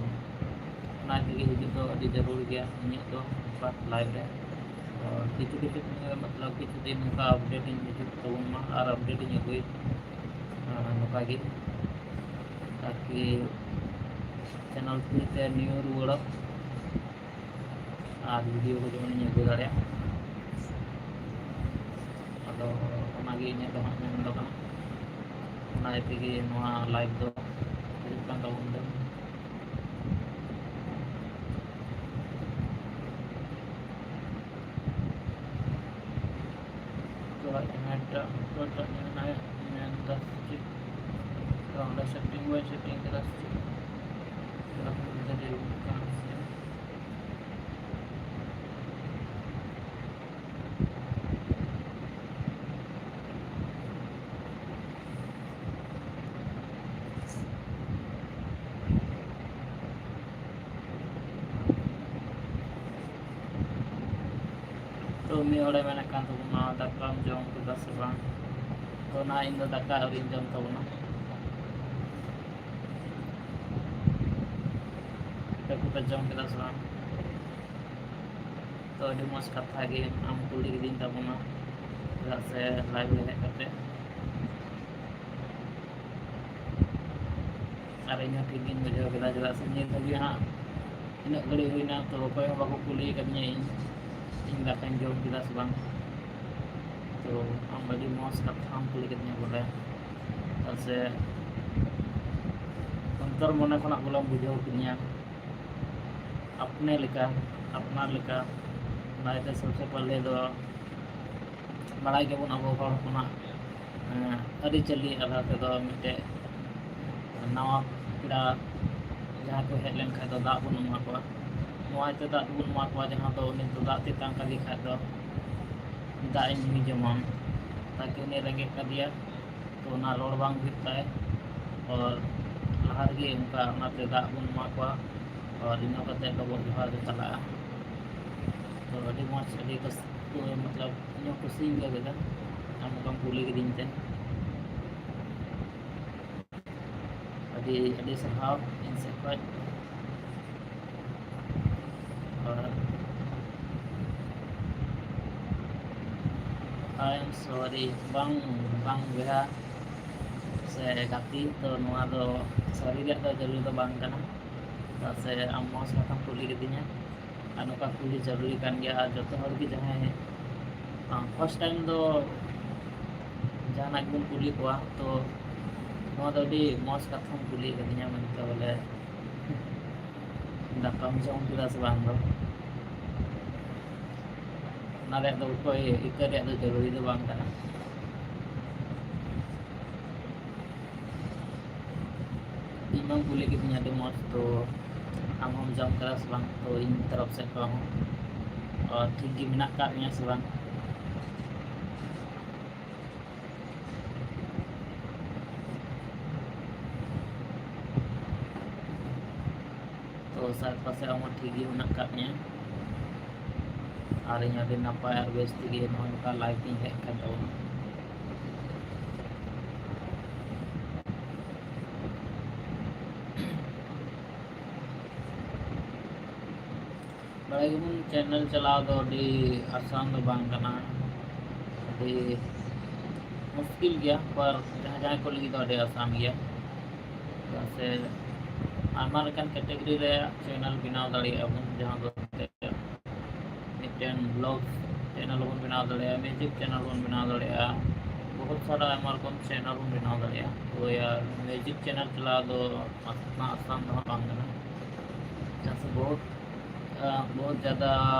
ᱚᱱᱟ ᱛᱮᱜᱮ ᱦᱤᱡᱩᱜ ᱫᱚ ᱟᱹᱰᱤ ᱡᱟᱹᱨᱩᱲ ᱜᱮᱭᱟ ᱤᱧᱟᱹᱜ ᱫᱚ, ᱚᱱᱠᱟ live ᱨᱮ᱾ ᱛᱚ ᱠᱤᱪᱷᱩ ᱠᱤᱪᱷᱩ ᱫᱤᱱ ᱨᱮ, ᱢᱚᱛᱞᱚᱵ ᱠᱤᱪᱷᱩ ᱫᱤᱱ ᱱᱚᱝᱠᱟ updateᱤᱧ ᱦᱤᱡᱩᱜ ᱛᱟᱵᱚᱱ ᱢᱟ ᱟᱨ updateᱤᱧ ᱟᱹᱜᱩᱭ, ᱟᱨ ᱱᱚᱝᱠᱟ ᱜᱮ ᱛᱟᱠᱤ channel ᱯᱷᱤᱨ ᱛᱮ new ᱨᱩᱣᱟᱹᱲᱚᱜ ᱟᱨ video ᱠᱚ ᱡᱮᱢᱚᱱ ᱤᱧ ᱟᱹᱜᱩ ᱫᱟᱲᱮᱭᱟᱜ᱾ ᱟᱫᱚ ᱚᱱᱟᱜᱮ ᱤᱧᱟᱹᱜ ᱫᱚ ᱦᱟᱸᱜ ᱢᱮᱱ ᱫᱚ ᱠᱟᱱᱟ, ᱚᱱᱟ ᱤᱭᱟᱹ ᱛᱮᱜᱮ ᱱᱚᱣᱟ live ᱫᱚ ᱦᱩᱭᱩᱜ ᱠᱟᱱ ᱛᱟᱵᱚᱱ ᱫᱚ᱾ ᱡᱟᱦᱟᱸᱭᱴᱟᱜ ᱚᱠᱚᱭᱴᱟᱜ ᱢᱮᱱᱟᱭ ᱢᱮᱱᱫᱟ ᱥᱮ ᱪᱮᱫ? ᱛᱚ ᱚᱸᱰᱮ ᱥᱮᱴᱤᱝ ᱵᱟᱭ ᱥᱮᱴᱤᱝ ᱠᱟᱫᱟ ᱥᱮ ᱪᱮᱫ? ᱛᱚ ᱚᱱᱟ ᱠᱚ ᱵᱷᱤᱛᱨᱤ ᱨᱮ ᱦᱩᱭᱩᱜ ᱠᱟᱱᱟ ᱥᱮ ᱪᱮᱫ? ᱛᱚ ᱢᱤᱫ ᱦᱚᱲᱮ ᱢᱮᱱᱮᱫ ᱠᱟᱱ ᱛᱟᱵᱚᱱᱟ, "ᱫᱟᱠᱟᱢ ᱡᱚᱢ ᱠᱮᱫᱟ ᱥᱮ ᱵᱟᱝ?" ᱛᱚ ᱱᱟᱦᱟᱜ ᱤᱧ ᱫᱚ ᱫᱟᱠᱟ ᱟᱹᱣᱨᱤᱧ ᱡᱚᱢ ᱛᱟᱵᱚᱱᱟ᱾ ᱟᱯᱮ ᱠᱚᱯᱮ ᱡᱚᱢ ᱠᱮᱫᱟ ᱥᱮ ᱵᱟᱝ? ᱛᱚ ᱟᱹᱰᱤ ᱢᱚᱡᱽ ᱠᱟᱛᱷᱟ ᱜᱮ ᱟᱢ ᱠᱩᱞᱤ ᱠᱤᱫᱤᱧ ᱛᱟᱵᱚᱱᱟ, ᱪᱮᱫᱟᱜ ᱥᱮ ᱞᱟᱭᱤᱵᱷ ᱨᱮ ᱦᱮᱡ ᱠᱟᱛᱮ ᱟᱨ ᱤᱧ ᱦᱚᱸ ᱴᱷᱤᱠ ᱜᱤᱧ ᱵᱩᱡᱷᱟᱹᱣ ᱠᱮᱫᱟ, ᱪᱮᱫᱟᱜ ᱥᱮ ᱱᱤᱛ ᱫᱷᱟᱹᱵᱤᱡ ᱦᱟᱸᱜ ᱛᱤᱱᱟᱹᱜ ᱜᱷᱟᱹᱲᱤᱡ ᱦᱩᱭᱱᱟ, ᱛᱚ ᱚᱠᱚᱭ ᱦᱚᱸ ᱵᱟᱠᱚ ᱠᱩᱞᱤ ᱟᱠᱟᱫᱤᱧᱟ ᱤᱧ, ᱤᱧ ᱫᱟᱠᱟᱧ ᱡᱚᱢ ᱠᱮᱫᱟ ᱥᱮ ᱵᱟᱝ᱾ ᱛᱚ ᱟᱢ ᱟᱹᱰᱤ ᱢᱚᱡᱽ ᱠᱟᱛᱷᱟᱢ ᱠᱩᱞᱤ ᱠᱤᱫᱤᱧᱟ ᱵᱚᱞᱮ, ᱪᱮᱫᱟᱜ ᱥᱮ ᱚᱱᱛᱚᱨ ᱢᱚᱱᱮ ᱠᱷᱚᱱᱟᱜ ᱵᱚᱞᱮᱢ ᱵᱩᱡᱷᱟᱹᱣ ᱠᱤᱫᱤᱧᱟ, ᱟᱯᱱᱮ ᱞᱮᱠᱟ, ᱟᱯᱱᱟᱨ ᱞᱮᱠᱟ᱾ ᱚᱱᱟ ᱤᱭᱟᱹᱛᱮ ᱥᱚᱵᱥᱮ ᱯᱟᱦᱞᱮ ᱫᱚ ᱵᱟᱲᱟᱭ ᱜᱮᱵᱚᱱ ᱟᱵᱚ ᱦᱚᱲ ᱦᱚᱯᱚᱱᱟᱜ, ᱮᱸ, ᱟᱹᱨᱤᱪᱟᱹᱞᱤ ᱟᱫᱷᱟᱨ ᱛᱮᱫᱚ ᱢᱤᱫᱴᱮᱡ ᱱᱟᱣᱟ ᱯᱮᱲᱟ ᱡᱟᱦᱟᱸᱭ ᱠᱚ ᱦᱮᱡ ᱞᱮᱱᱠᱷᱟᱡ ᱫᱚ ᱫᱟᱜ ᱵᱚᱱ ᱮᱢᱟ ᱠᱚᱣᱟ᱾ ᱱᱚᱣᱟ ᱤᱭᱟᱹᱛᱮ ᱫᱟᱜ ᱵᱚᱱ ᱮᱢᱟ ᱠᱚᱣᱟ, ᱡᱟᱦᱟᱸ ᱫᱚ ᱩᱱᱤ ᱫᱚ ᱫᱟᱜ ᱛᱮᱛᱟᱝ ᱠᱟᱫᱮ ᱠᱷᱟᱡ ᱫᱚ ᱫᱟᱜ ᱤᱧ ᱧᱩᱭ ᱡᱮᱢᱚᱱ, ᱛᱟᱠᱤ ᱩᱱᱤ ᱨᱮᱸᱜᱮᱡ ᱠᱟᱫᱮᱭᱟ, ᱛᱚ ᱚᱱᱟ ᱨᱚᱲ ᱵᱟᱝ ᱦᱩᱭᱩᱜ ᱛᱟᱭ᱾ ᱟᱨ ᱞᱟᱦᱟ ᱨᱮᱜᱮ ᱚᱱᱠᱟ ᱚᱱᱟᱛᱮ ᱫᱟᱜ ᱵᱚᱱ ᱮᱢᱟ ᱠᱚᱣᱟ, ᱟᱨ ᱤᱱᱟᱹ ᱠᱟᱛᱮ ᱰᱚᱵᱚᱜ ᱡᱚᱦᱟᱨ ᱨᱮ ᱪᱟᱞᱟᱜᱼᱟ᱾ ᱛᱚ ᱟᱹᱰᱤ ᱢᱚᱡᱽ, ᱟᱹᱰᱤ ᱨᱟᱹᱥᱠᱟᱹ, ᱢᱚᱛᱞᱚᱵ ᱤᱧ ᱦᱚᱸ ᱠᱩᱥᱤᱧ ᱟᱹᱭᱠᱟᱹᱣ ᱠᱮᱫᱟ ᱟᱢ ᱱᱚᱝᱠᱟᱢ ᱠᱩᱞᱤ ᱠᱤᱫᱤᱧ ᱛᱮ᱾ ᱟᱹᱰᱤ ᱟᱹᱰᱤ ᱥᱟᱨᱦᱟᱣ ᱤᱧ ᱥᱮᱫ ᱠᱷᱚᱡ᱾ ᱟᱨ I am sorry, ᱵᱟᱝ, ᱵᱟᱝ ᱵᱚᱭᱦᱟ ᱥᱮ ᱜᱟᱛᱮ, ᱛᱚ ᱱᱚᱣᱟ ᱫᱚ ᱥᱟᱹᱨᱤ ᱨᱮᱭᱟᱜ ᱫᱚ ᱡᱟᱹᱨᱩᱲ ᱫᱚ ᱵᱟᱝ ᱠᱟᱱᱟ᱾ ᱪᱮᱫᱟᱜ ᱥᱮ ᱟᱢ ᱢᱚᱡᱽ ᱠᱟᱛᱷᱟᱢ ᱠᱩᱞᱤ ᱠᱤᱫᱤᱧᱟ, ᱟᱨ ᱱᱚᱝᱠᱟ ᱠᱩᱞᱤ ᱡᱟᱹᱨᱩᱨᱤ ᱠᱟᱱ ᱜᱮᱭᱟ᱾ ᱟᱨ ᱡᱚᱛᱚ ᱦᱚᱲ ᱜᱮ ᱡᱟᱦᱟᱸᱭ, ᱟᱸ, first time ᱫᱚ ᱡᱟᱦᱟᱱᱟᱜ ᱜᱮᱵᱚᱱ ᱠᱩᱞᱤ ᱠᱚᱣᱟ, ᱛᱚ ᱱᱚᱣᱟ ᱫᱚ ᱟᱹᱰᱤ ᱢᱚᱡᱽ ᱠᱟᱛᱷᱟᱢ ᱠᱩᱞᱤ ᱠᱟᱫᱤᱧᱟ ᱢᱮᱱᱛᱮ, ᱵᱚᱞᱮ ᱫᱟᱠᱟᱢ ᱡᱚᱢ ᱠᱮᱫᱟ ᱥᱮ ᱵᱟᱝ ᱫᱚ᱾ ᱚᱱᱟ ᱨᱮᱭᱟᱜ ᱫᱚ ᱚᱠᱚᱭ ᱤᱠᱟᱹ ᱨᱮᱭᱟᱜ ᱫᱚ ᱡᱟᱹᱨᱩᱨᱤ ᱫᱚ ᱵᱟᱝ ᱠᱟᱱᱟ᱾ ᱤᱧ ᱢᱟᱢ ᱠᱩᱞᱤ ᱠᱤᱫᱤᱧᱟ ᱟᱹᱰᱤ ᱢᱚᱡᱽ, ᱛᱚ ᱟᱢ ᱦᱚᱸᱢ ᱡᱚᱢ ᱠᱟᱫᱟ ᱥᱮ ᱵᱟᱝ? ᱛᱚ ᱤᱧ ᱛᱚᱨᱚᱯ ᱥᱮᱫ ᱠᱷᱚᱱ ᱦᱚᱸ, ᱟᱨ ᱴᱷᱤᱠ ᱜᱮ ᱢᱮᱱᱟᱜ ᱟᱠᱟᱫ ᱢᱮᱭᱟ ᱥᱮ ᱵᱟᱝ? ᱛᱚ ᱥᱟᱨ ᱯᱟᱥᱮ ᱟᱢ ᱦᱚᱸ ᱴᱷᱤᱠ ᱜᱮ ᱢᱮᱱᱟᱜ ᱟᱠᱟᱫ ᱢᱮᱭᱟ, ᱟᱨ ᱤᱧ ᱟᱹᱰᱤ ᱱᱟᱯᱟᱭ ᱟᱨ ᱵᱮᱥ ᱛᱮᱜᱮ ᱱᱚᱜᱼᱚᱭ ᱱᱚᱝᱠᱟ live ᱤᱧ ᱦᱮᱡ ᱟᱠᱟᱱ ᱛᱟᱵᱚᱱᱟ᱾ ᱵᱟᱲᱟᱭ ᱜᱮᱵᱚᱱ, channel ᱪᱟᱞᱟᱣ ᱫᱚ ᱟᱹᱰᱤ ᱟᱥᱟᱱ ᱫᱚ ᱵᱟᱝ ᱠᱟᱱᱟ, ᱟᱹᱰᱤ ᱢᱩᱥᱠᱤᱞ ᱜᱮᱭᱟ, ᱯᱟᱨ ᱡᱟᱦᱟᱸᱭ ᱡᱟᱦᱟᱸᱭ ᱠᱚ ᱞᱟᱹᱜᱤᱫ ᱫᱚ ᱟᱹᱰᱤ ᱟᱥᱟᱱ ᱜᱮᱭᱟ᱾ ᱪᱮᱫᱟᱜ ᱥᱮ ᱟᱭᱢᱟ ᱞᱮᱠᱟᱱ category ᱨᱮ channel ᱵᱮᱱᱟᱣ ᱫᱟᱲᱮᱭᱟᱜᱼᱟ ᱵᱚᱱ, ᱡᱟᱦᱟᱸ ᱫᱚ ᱢᱤᱫᱴᱮᱱ vlog channel ᱵᱚᱱ ᱵᱮᱱᱟᱣ ᱫᱟᱲᱮᱭᱟᱜᱼᱟ, music channel ᱵᱚᱱ ᱵᱮᱱᱟᱣ ᱫᱟᱲᱮᱭᱟᱜᱼᱟ, ᱵᱚᱦᱩᱛ ᱥᱟᱨᱟ ᱟᱭᱢᱟ ᱨᱚᱠᱚᱢ channel ᱵᱚᱱ ᱵᱮᱱᱟᱣ ᱫᱟᱲᱮᱭᱟᱜᱼᱟ᱾ ᱛᱚ ᱭᱟᱨ, music channel ᱪᱟᱞᱟᱣ ᱫᱚ ᱩᱱᱟᱹᱜ ᱟᱥᱟᱱ ᱫᱚ ᱦᱟᱸᱜ ᱵᱟᱝ ᱠᱟᱱᱟ᱾ ᱪᱮᱫᱟᱜ ᱥᱮ ᱵᱚᱦᱩᱛ, ᱟᱸ, ᱵᱚᱦᱩᱛ ᱡᱟᱫᱟ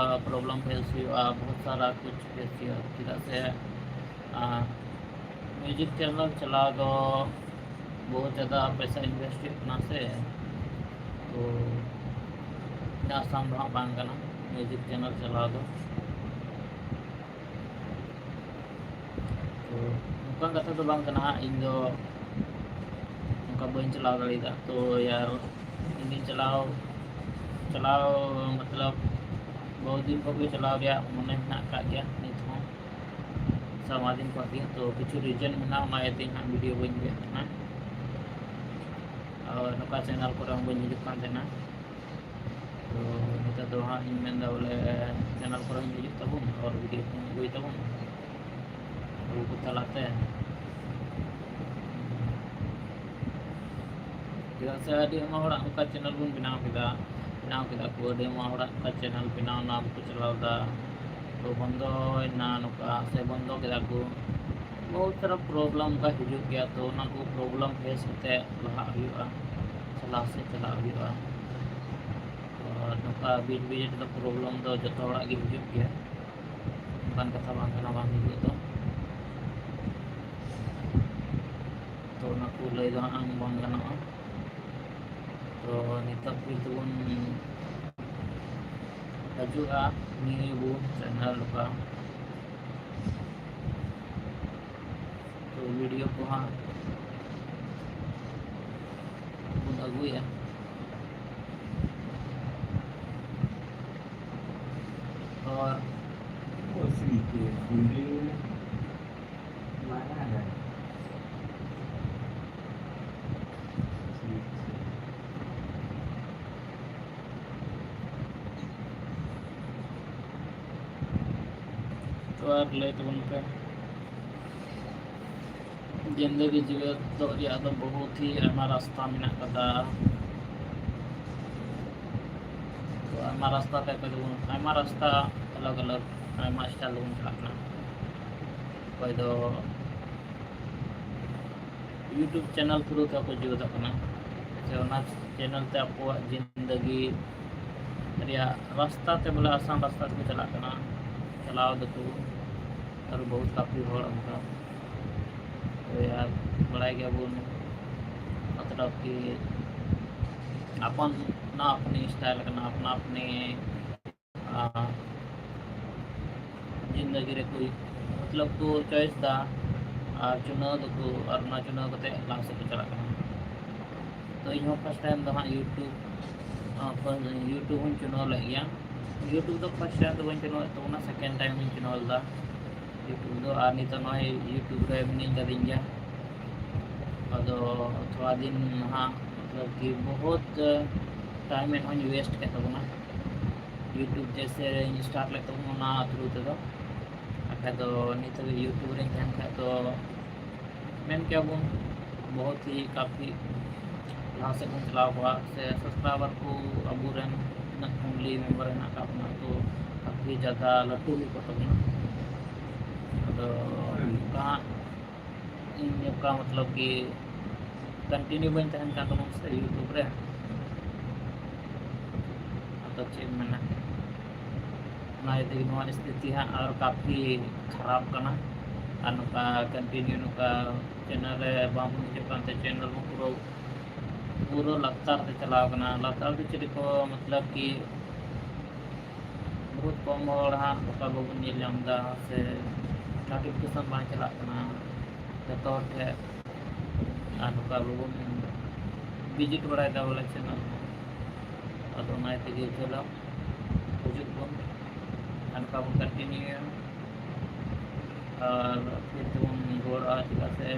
problem face ᱦᱩᱭᱩᱜᱼᱟ, ᱵᱚᱦᱩᱛ ᱥᱟᱨᱟ ᱠᱩᱪ face ᱦᱩᱭᱩᱜᱼᱟ᱾ ᱪᱮᱫᱟᱜ ᱥᱮ, ᱟᱸ, music channel ᱪᱟᱞᱟᱣ ᱫᱚ ᱵᱚᱦᱩᱛ ᱡᱟᱫᱟ ᱯᱚᱭᱥᱟ invest ᱦᱩᱭᱩᱜ ᱠᱟᱱᱟ ᱥᱮ, ᱛᱚ ᱤᱱᱟᱹᱜ ᱟᱥᱟᱱ ᱫᱚ ᱦᱟᱸᱜ ᱵᱟᱝ ᱠᱟᱱᱟ music channel ᱪᱟᱞᱟᱣ ᱫᱚ᱾ ᱛᱚ ᱱᱚᱝᱠᱟᱱ ᱠᱟᱛᱷᱟ ᱫᱚ ᱵᱟᱝ ᱠᱟᱱᱟ ᱦᱟᱸᱜ, ᱤᱧ ᱫᱚ ᱚᱱᱠᱟ ᱵᱟᱹᱧ ᱪᱟᱞᱟᱣ ᱫᱟᱲᱮᱭᱟᱫᱟ᱾ ᱛᱚ ᱭᱟᱨ, ᱤᱧ ᱫᱚᱧ ᱪᱟᱞᱟᱣ, ᱪᱟᱞᱟᱣ ᱢᱚᱛᱞᱚᱵ ᱵᱚᱦᱩᱛ ᱫᱤᱱ ᱠᱷᱚᱱ ᱜᱮ ᱪᱟᱞᱟᱣ ᱨᱮᱭᱟᱜ ᱢᱚᱱᱮ ᱢᱮᱱᱟᱜ ᱟᱠᱟᱫ ᱜᱮᱭᱟ ᱱᱤᱛ ᱦᱚᱸ᱾ ᱥᱟᱢᱟᱫᱤᱱ ᱠᱚᱣᱟᱜ ᱜᱮ, ᱛᱚ ᱠᱤᱪᱷᱩ reason ᱢᱮᱱᱟᱜᱼᱟ, ᱚᱱᱟ ᱤᱭᱟᱹᱛᱮ ᱦᱟᱸᱜ video ᱵᱟᱹᱧ ᱟᱹᱜᱩᱭᱮᱫ ᱛᱟᱦᱮᱱᱟ᱾ ᱟᱨ ᱱᱚᱝᱠᱟ channel ᱠᱚᱨᱮ ᱦᱚᱸ ᱵᱟᱹᱧ ᱦᱤᱡᱩᱜ ᱠᱟᱱ ᱛᱟᱦᱮᱱᱟ᱾ ᱛᱚ ᱱᱤᱛᱚᱜ ᱫᱚ ᱦᱟᱸᱜ ᱤᱧ ᱢᱮᱱᱫᱟ ᱵᱚᱞᱮ channel ᱠᱚᱨᱮ ᱦᱚᱸ ᱦᱤᱡᱩᱜ ᱛᱟᱵᱚᱱ, ᱟᱨ video ᱠᱚ ᱟᱹᱜᱩᱭ ᱛᱟᱵᱚᱱ ᱟᱵᱚ ᱠᱚ ᱛᱟᱞᱟᱛᱮ᱾ ᱪᱮᱫᱟᱜ ᱥᱮ ᱟᱹᱰᱤ ᱟᱭᱢᱟ ᱦᱚᱲᱟᱜ ᱚᱱᱠᱟ channel ᱵᱚᱱ ᱵᱮᱱᱟᱣ ᱠᱮᱫᱟ, ᱵᱮᱱᱟᱣ ᱠᱮᱫᱟ ᱠᱚ, ᱟᱹᱰᱤ ᱟᱭᱢᱟ ᱦᱚᱲᱟᱜ ᱚᱱᱠᱟ channel ᱵᱮᱱᱟᱣ ᱮᱱᱟ, ᱵᱟᱠᱚ ᱪᱟᱞᱟᱣ ᱮᱫᱟ, ᱛᱚ ᱵᱚᱱᱫᱚᱭᱮᱱᱟ ᱱᱚᱝᱠᱟ ᱥᱮ ᱵᱚᱱᱫᱚ ᱠᱮᱫᱟ ᱠᱚ᱾ ᱵᱚᱦᱩᱛ ᱥᱟᱨᱟ problem ᱚᱱᱠᱟ ᱦᱤᱡᱩᱜ ᱜᱮᱭᱟ, ᱛᱚ ᱚᱱᱟ ᱠᱚ problem face ᱠᱟᱛᱮ ᱞᱟᱦᱟᱜ ᱦᱩᱭᱩᱜᱼᱟ, ᱥᱮ ᱞᱟᱦᱟ ᱥᱮᱫ ᱪᱟᱞᱟᱜ ᱦᱩᱭᱩᱜᱼᱟ᱾ ᱛᱚ ᱱᱚᱝᱠᱟ ᱵᱤᱪ ᱵᱤᱪ ᱨᱮᱫᱚ problem ᱫᱚ ᱡᱚᱛᱚ ᱦᱚᱲᱟᱜ ᱜᱮ ᱦᱤᱡᱩᱜ ᱜᱮᱭᱟ᱾ ᱠᱟᱛᱷᱟ ᱵᱟᱝ ᱠᱟᱱᱟ, ᱵᱟᱝ ᱦᱩᱭᱩᱜ ᱫᱚ᱾ ᱛᱚ ᱚᱱᱟ ᱠᱚ ᱞᱟᱹᱭ ᱫᱚ ᱦᱟᱸᱜ ᱵᱟᱝ ᱜᱟᱱᱚᱜᱼᱟ᱾ ᱛᱚ ᱱᱤᱛᱚᱜ ᱯᱷᱤᱨ ᱛᱮᱵᱚᱱ ᱦᱤᱡᱩᱜᱼᱟ ᱱᱤᱭᱩ ᱵᱚᱱ ᱪᱮᱱᱮᱞ ᱞᱮᱠᱟ᱾ ᱛᱚ ᱵᱷᱤᱰᱤᱭᱳ ᱠᱚ ᱦᱟᱸᱜ ᱵᱚᱱ ᱟᱹᱜᱩᱭᱟ᱾ ᱟᱨ ᱛᱚ ᱟᱨ ᱞᱟᱹᱭ ᱛᱟᱵᱚᱱ ᱯᱮ, ᱡᱤᱱᱫᱮᱜᱤ ᱡᱤᱣᱮᱫᱚᱜ ᱨᱮᱭᱟᱜ ᱫᱚ ᱵᱚᱦᱩᱛ ᱦᱤ ᱟᱭᱢᱟ ᱨᱟᱥᱛᱟ ᱢᱮᱱᱟᱜ ᱠᱟᱫᱟ᱾ ᱛᱚ ᱟᱭᱢᱟ ᱨᱟᱥᱛᱟ ᱛᱮ ᱟᱭᱢᱟ ᱨᱟᱥᱛᱟ ᱟᱞᱟᱜᱽ ᱟᱞᱟᱜᱽ ᱟᱭᱢᱟ ᱥᱴᱟᱭᱤᱞ ᱛᱮᱵᱚᱱ ᱪᱟᱞᱟᱜ ᱠᱟᱱᱟ᱾ ᱚᱠᱚᱭ ᱫᱚ YouTube ᱪᱮᱱᱮᱞ ᱛᱷᱨᱩ ᱛᱮᱦᱚᱸ ᱠᱚ ᱡᱤᱣᱮᱫᱚᱜ ᱠᱟᱱᱟ, ᱥᱮ ᱚᱱᱟ ᱪᱮᱱᱮᱞ ᱛᱮ ᱟᱠᱚᱣᱟᱜ ᱡᱤᱱᱫᱮᱜᱤ ᱨᱮᱭᱟᱜ ᱨᱟᱥᱛᱟ ᱛᱮ, ᱵᱚᱞᱮ ᱟᱥᱟᱱ ᱨᱟᱥᱛᱟ ᱛᱮᱠᱚ ᱪᱟᱞᱟᱜ ᱠᱟᱱᱟ, ᱪᱟᱞᱟᱣ ᱫᱟᱠᱚ᱾ ᱟᱨ ᱵᱚᱦᱩᱛ ᱠᱟᱯᱷᱤ ᱦᱚᱲ ᱚᱱᱠᱟ, ᱳᱭ ᱟᱨ ᱵᱟᱲᱟᱭ ᱜᱮᱭᱟᱵᱚᱱ, ᱢᱚᱛᱞᱚᱵ ᱠᱤ ᱟᱯᱱᱟ ᱟᱯᱱᱤ ᱥᱴᱟᱭᱤᱞ ᱠᱟᱱᱟ, ᱟᱯᱱᱟ ᱟᱯᱱᱤ ᱡᱤᱱᱫᱮᱜᱤ ᱨᱮᱠᱚ ᱢᱚᱛᱞᱚᱵ ᱠᱚ ᱪᱚᱭᱮᱥ ᱫᱟ ᱟᱨ ᱪᱩᱱᱟᱹᱣ ᱫᱟᱠᱚ ᱟᱨ ᱚᱱᱟ ᱪᱩᱱᱟᱹᱣ ᱠᱟᱛᱮ ᱞᱟᱦᱟ ᱥᱮᱫ ᱠᱚ ᱪᱟᱞᱟᱜ ᱠᱟᱱᱟ᱾ ᱛᱚ ᱤᱧ ᱦᱚᱸ ᱯᱷᱟᱥᱴ ᱴᱟᱭᱤᱢ ᱫᱚ ᱦᱟᱸᱜ YouTube, YouTube ᱦᱚᱸᱧ ᱪᱩᱱᱟᱹᱣ ᱞᱮᱫ ᱜᱮᱭᱟ᱾ YouTube ᱫᱚ ᱯᱷᱟᱥᱴ ᱴᱟᱭᱤᱢ ᱫᱚ ᱵᱟᱹᱧ ᱪᱩᱱᱟᱹᱣ ᱞᱮᱫ ᱛᱟᱵᱚᱱᱟ, ᱥᱮᱠᱮᱱᱰ ᱴᱟᱭᱤᱢ ᱤᱧ ᱪᱩᱱᱟᱹᱣ ᱞᱮᱫᱟ YouTube ᱫᱚ᱾ ᱟᱨ ᱱᱤᱛᱚᱜ ᱱᱚᱜᱼᱚᱭ YouTube ᱨᱮ ᱢᱤᱱᱟᱹᱧ ᱠᱟᱹᱫᱤᱧ ᱜᱮᱭᱟ᱾ ᱟᱫᱚ ᱛᱷᱚᱲᱟ ᱫᱤᱱ ᱦᱟᱸᱜ ᱢᱚᱛᱞᱚᱵ ᱠᱤ ᱵᱚᱦᱩᱛ ᱴᱟᱭᱤᱢ ᱮᱱᱦᱚᱸᱧ ᱣᱮᱥᱴ ᱠᱮᱫ ᱛᱟᱵᱚᱱᱟ᱾ YouTube ᱡᱮᱭᱥᱮ ᱤᱧ ᱥᱴᱟᱨᱴ ᱞᱮᱫ ᱛᱟᱵᱚᱱᱟ ᱚᱱᱟ ᱛᱷᱨᱩ ᱛᱮᱫᱚ, ᱵᱟᱠᱷᱟᱡ ᱫᱚ ᱱᱤᱛ ᱦᱟᱹᱵᱤᱡ YouTube ᱨᱮᱧ ᱛᱟᱦᱮᱱ ᱠᱷᱟᱡ ᱫᱚ ᱢᱮᱱ ᱠᱮᱭᱟ ᱵᱚᱱ ᱵᱚᱦᱩᱛ ᱦᱤ ᱠᱟᱯᱷᱤ ᱞᱟᱦᱟ ᱥᱮᱫ ᱵᱚᱱ ᱪᱟᱞᱟᱣ ᱠᱚᱜᱼᱟ, ᱥᱮ ᱥᱟᱵᱥᱠᱨᱟᱭᱵᱟᱨ ᱠᱚ ᱟᱵᱚᱨᱮᱱ ᱛᱤᱱᱟᱹᱜ ᱯᱷᱮᱢᱤᱞᱤ ᱢᱮᱢᱵᱟᱨ ᱦᱮᱱᱟᱜ ᱟᱠᱟᱫ ᱵᱚᱱᱟ, ᱛᱚ ᱠᱟᱯᱷᱤ ᱡᱟᱫᱟ ᱞᱟᱹᱴᱩ ᱦᱩᱭ ᱠᱚᱜ ᱛᱟᱵᱚᱱᱟ᱾ ᱟᱫᱚ ᱱᱚᱝᱠᱟ ᱦᱟᱸᱜ ᱤᱧ ᱚᱠᱟ ᱢᱚᱛᱞᱚᱵ ᱠᱤ ᱠᱚᱱᱴᱤᱱᱤᱭᱩ ᱵᱟᱹᱧ ᱛᱟᱦᱮᱱ ᱠᱟᱱ ᱛᱟᱵᱚᱱ ᱥᱮ YouTube ᱨᱮ, ᱟᱫᱚ ᱪᱮᱫ ᱮᱢ ᱢᱮᱱᱟ᱾ ᱚᱱᱟ ᱤᱭᱟᱹ ᱛᱮᱜᱮ ᱱᱚᱣᱟ ᱥᱛᱷᱤᱛᱤ ᱦᱟᱸᱜ ᱟᱨ ᱠᱟᱯᱷᱤ ᱠᱷᱟᱨᱟᱯ ᱠᱟᱱᱟ᱾ ᱟᱨ ᱱᱚᱝᱠᱟ continue ᱱᱚᱝᱠᱟ channel ᱨᱮ ᱵᱟᱝ ᱵᱚᱱ ᱦᱤᱡᱩᱜ ᱠᱟᱱᱛᱮ channel ᱦᱚᱸ ᱯᱩᱨᱟᱹ, ᱯᱩᱨᱟᱹ ᱞᱟᱛᱟᱨ ᱛᱮ ᱪᱟᱞᱟᱣ ᱠᱟᱱᱟ᱾ ᱞᱟᱛᱟᱨ ᱫᱚ ᱪᱮᱫ ᱠᱚ ᱢᱚᱛᱞᱚᱵ ᱠᱤ ᱵᱚᱦᱩᱛ ᱠᱚᱢ ᱦᱚᱲ ᱦᱟᱸᱜ ᱚᱠᱟ ᱵᱟᱵᱚᱱ ᱧᱮᱞ ᱧᱟᱢ ᱮᱫᱟ ᱥᱮ notification ᱵᱟᱝ ᱪᱟᱞᱟᱜ ᱠᱟᱱᱟ ᱡᱚᱛᱚ ᱦᱚᱲ ᱴᱷᱮᱱ᱾ ᱟᱨ ᱱᱚᱝᱠᱟ ᱵᱟᱵᱚᱱ visit ᱵᱟᱲᱟᱭᱮᱫᱟ ᱵᱚᱞᱮ channel ᱠᱚ᱾ ᱟᱫᱚ ᱚᱱᱟ ᱤᱭᱟᱹ ᱛᱮᱜᱮ ᱪᱚᱞᱚ ᱦᱤᱡᱩᱜ ᱵᱚᱱ ᱟᱨ ᱱᱚᱝᱠᱟ ᱵᱚᱱ continue ᱭᱟ᱾ ᱟᱨ ᱯᱷᱤᱨ ᱛᱮᱵᱚᱱ ᱨᱩᱣᱟᱹᱲᱚᱜᱼᱟ, ᱪᱮᱫᱟᱜ ᱥᱮ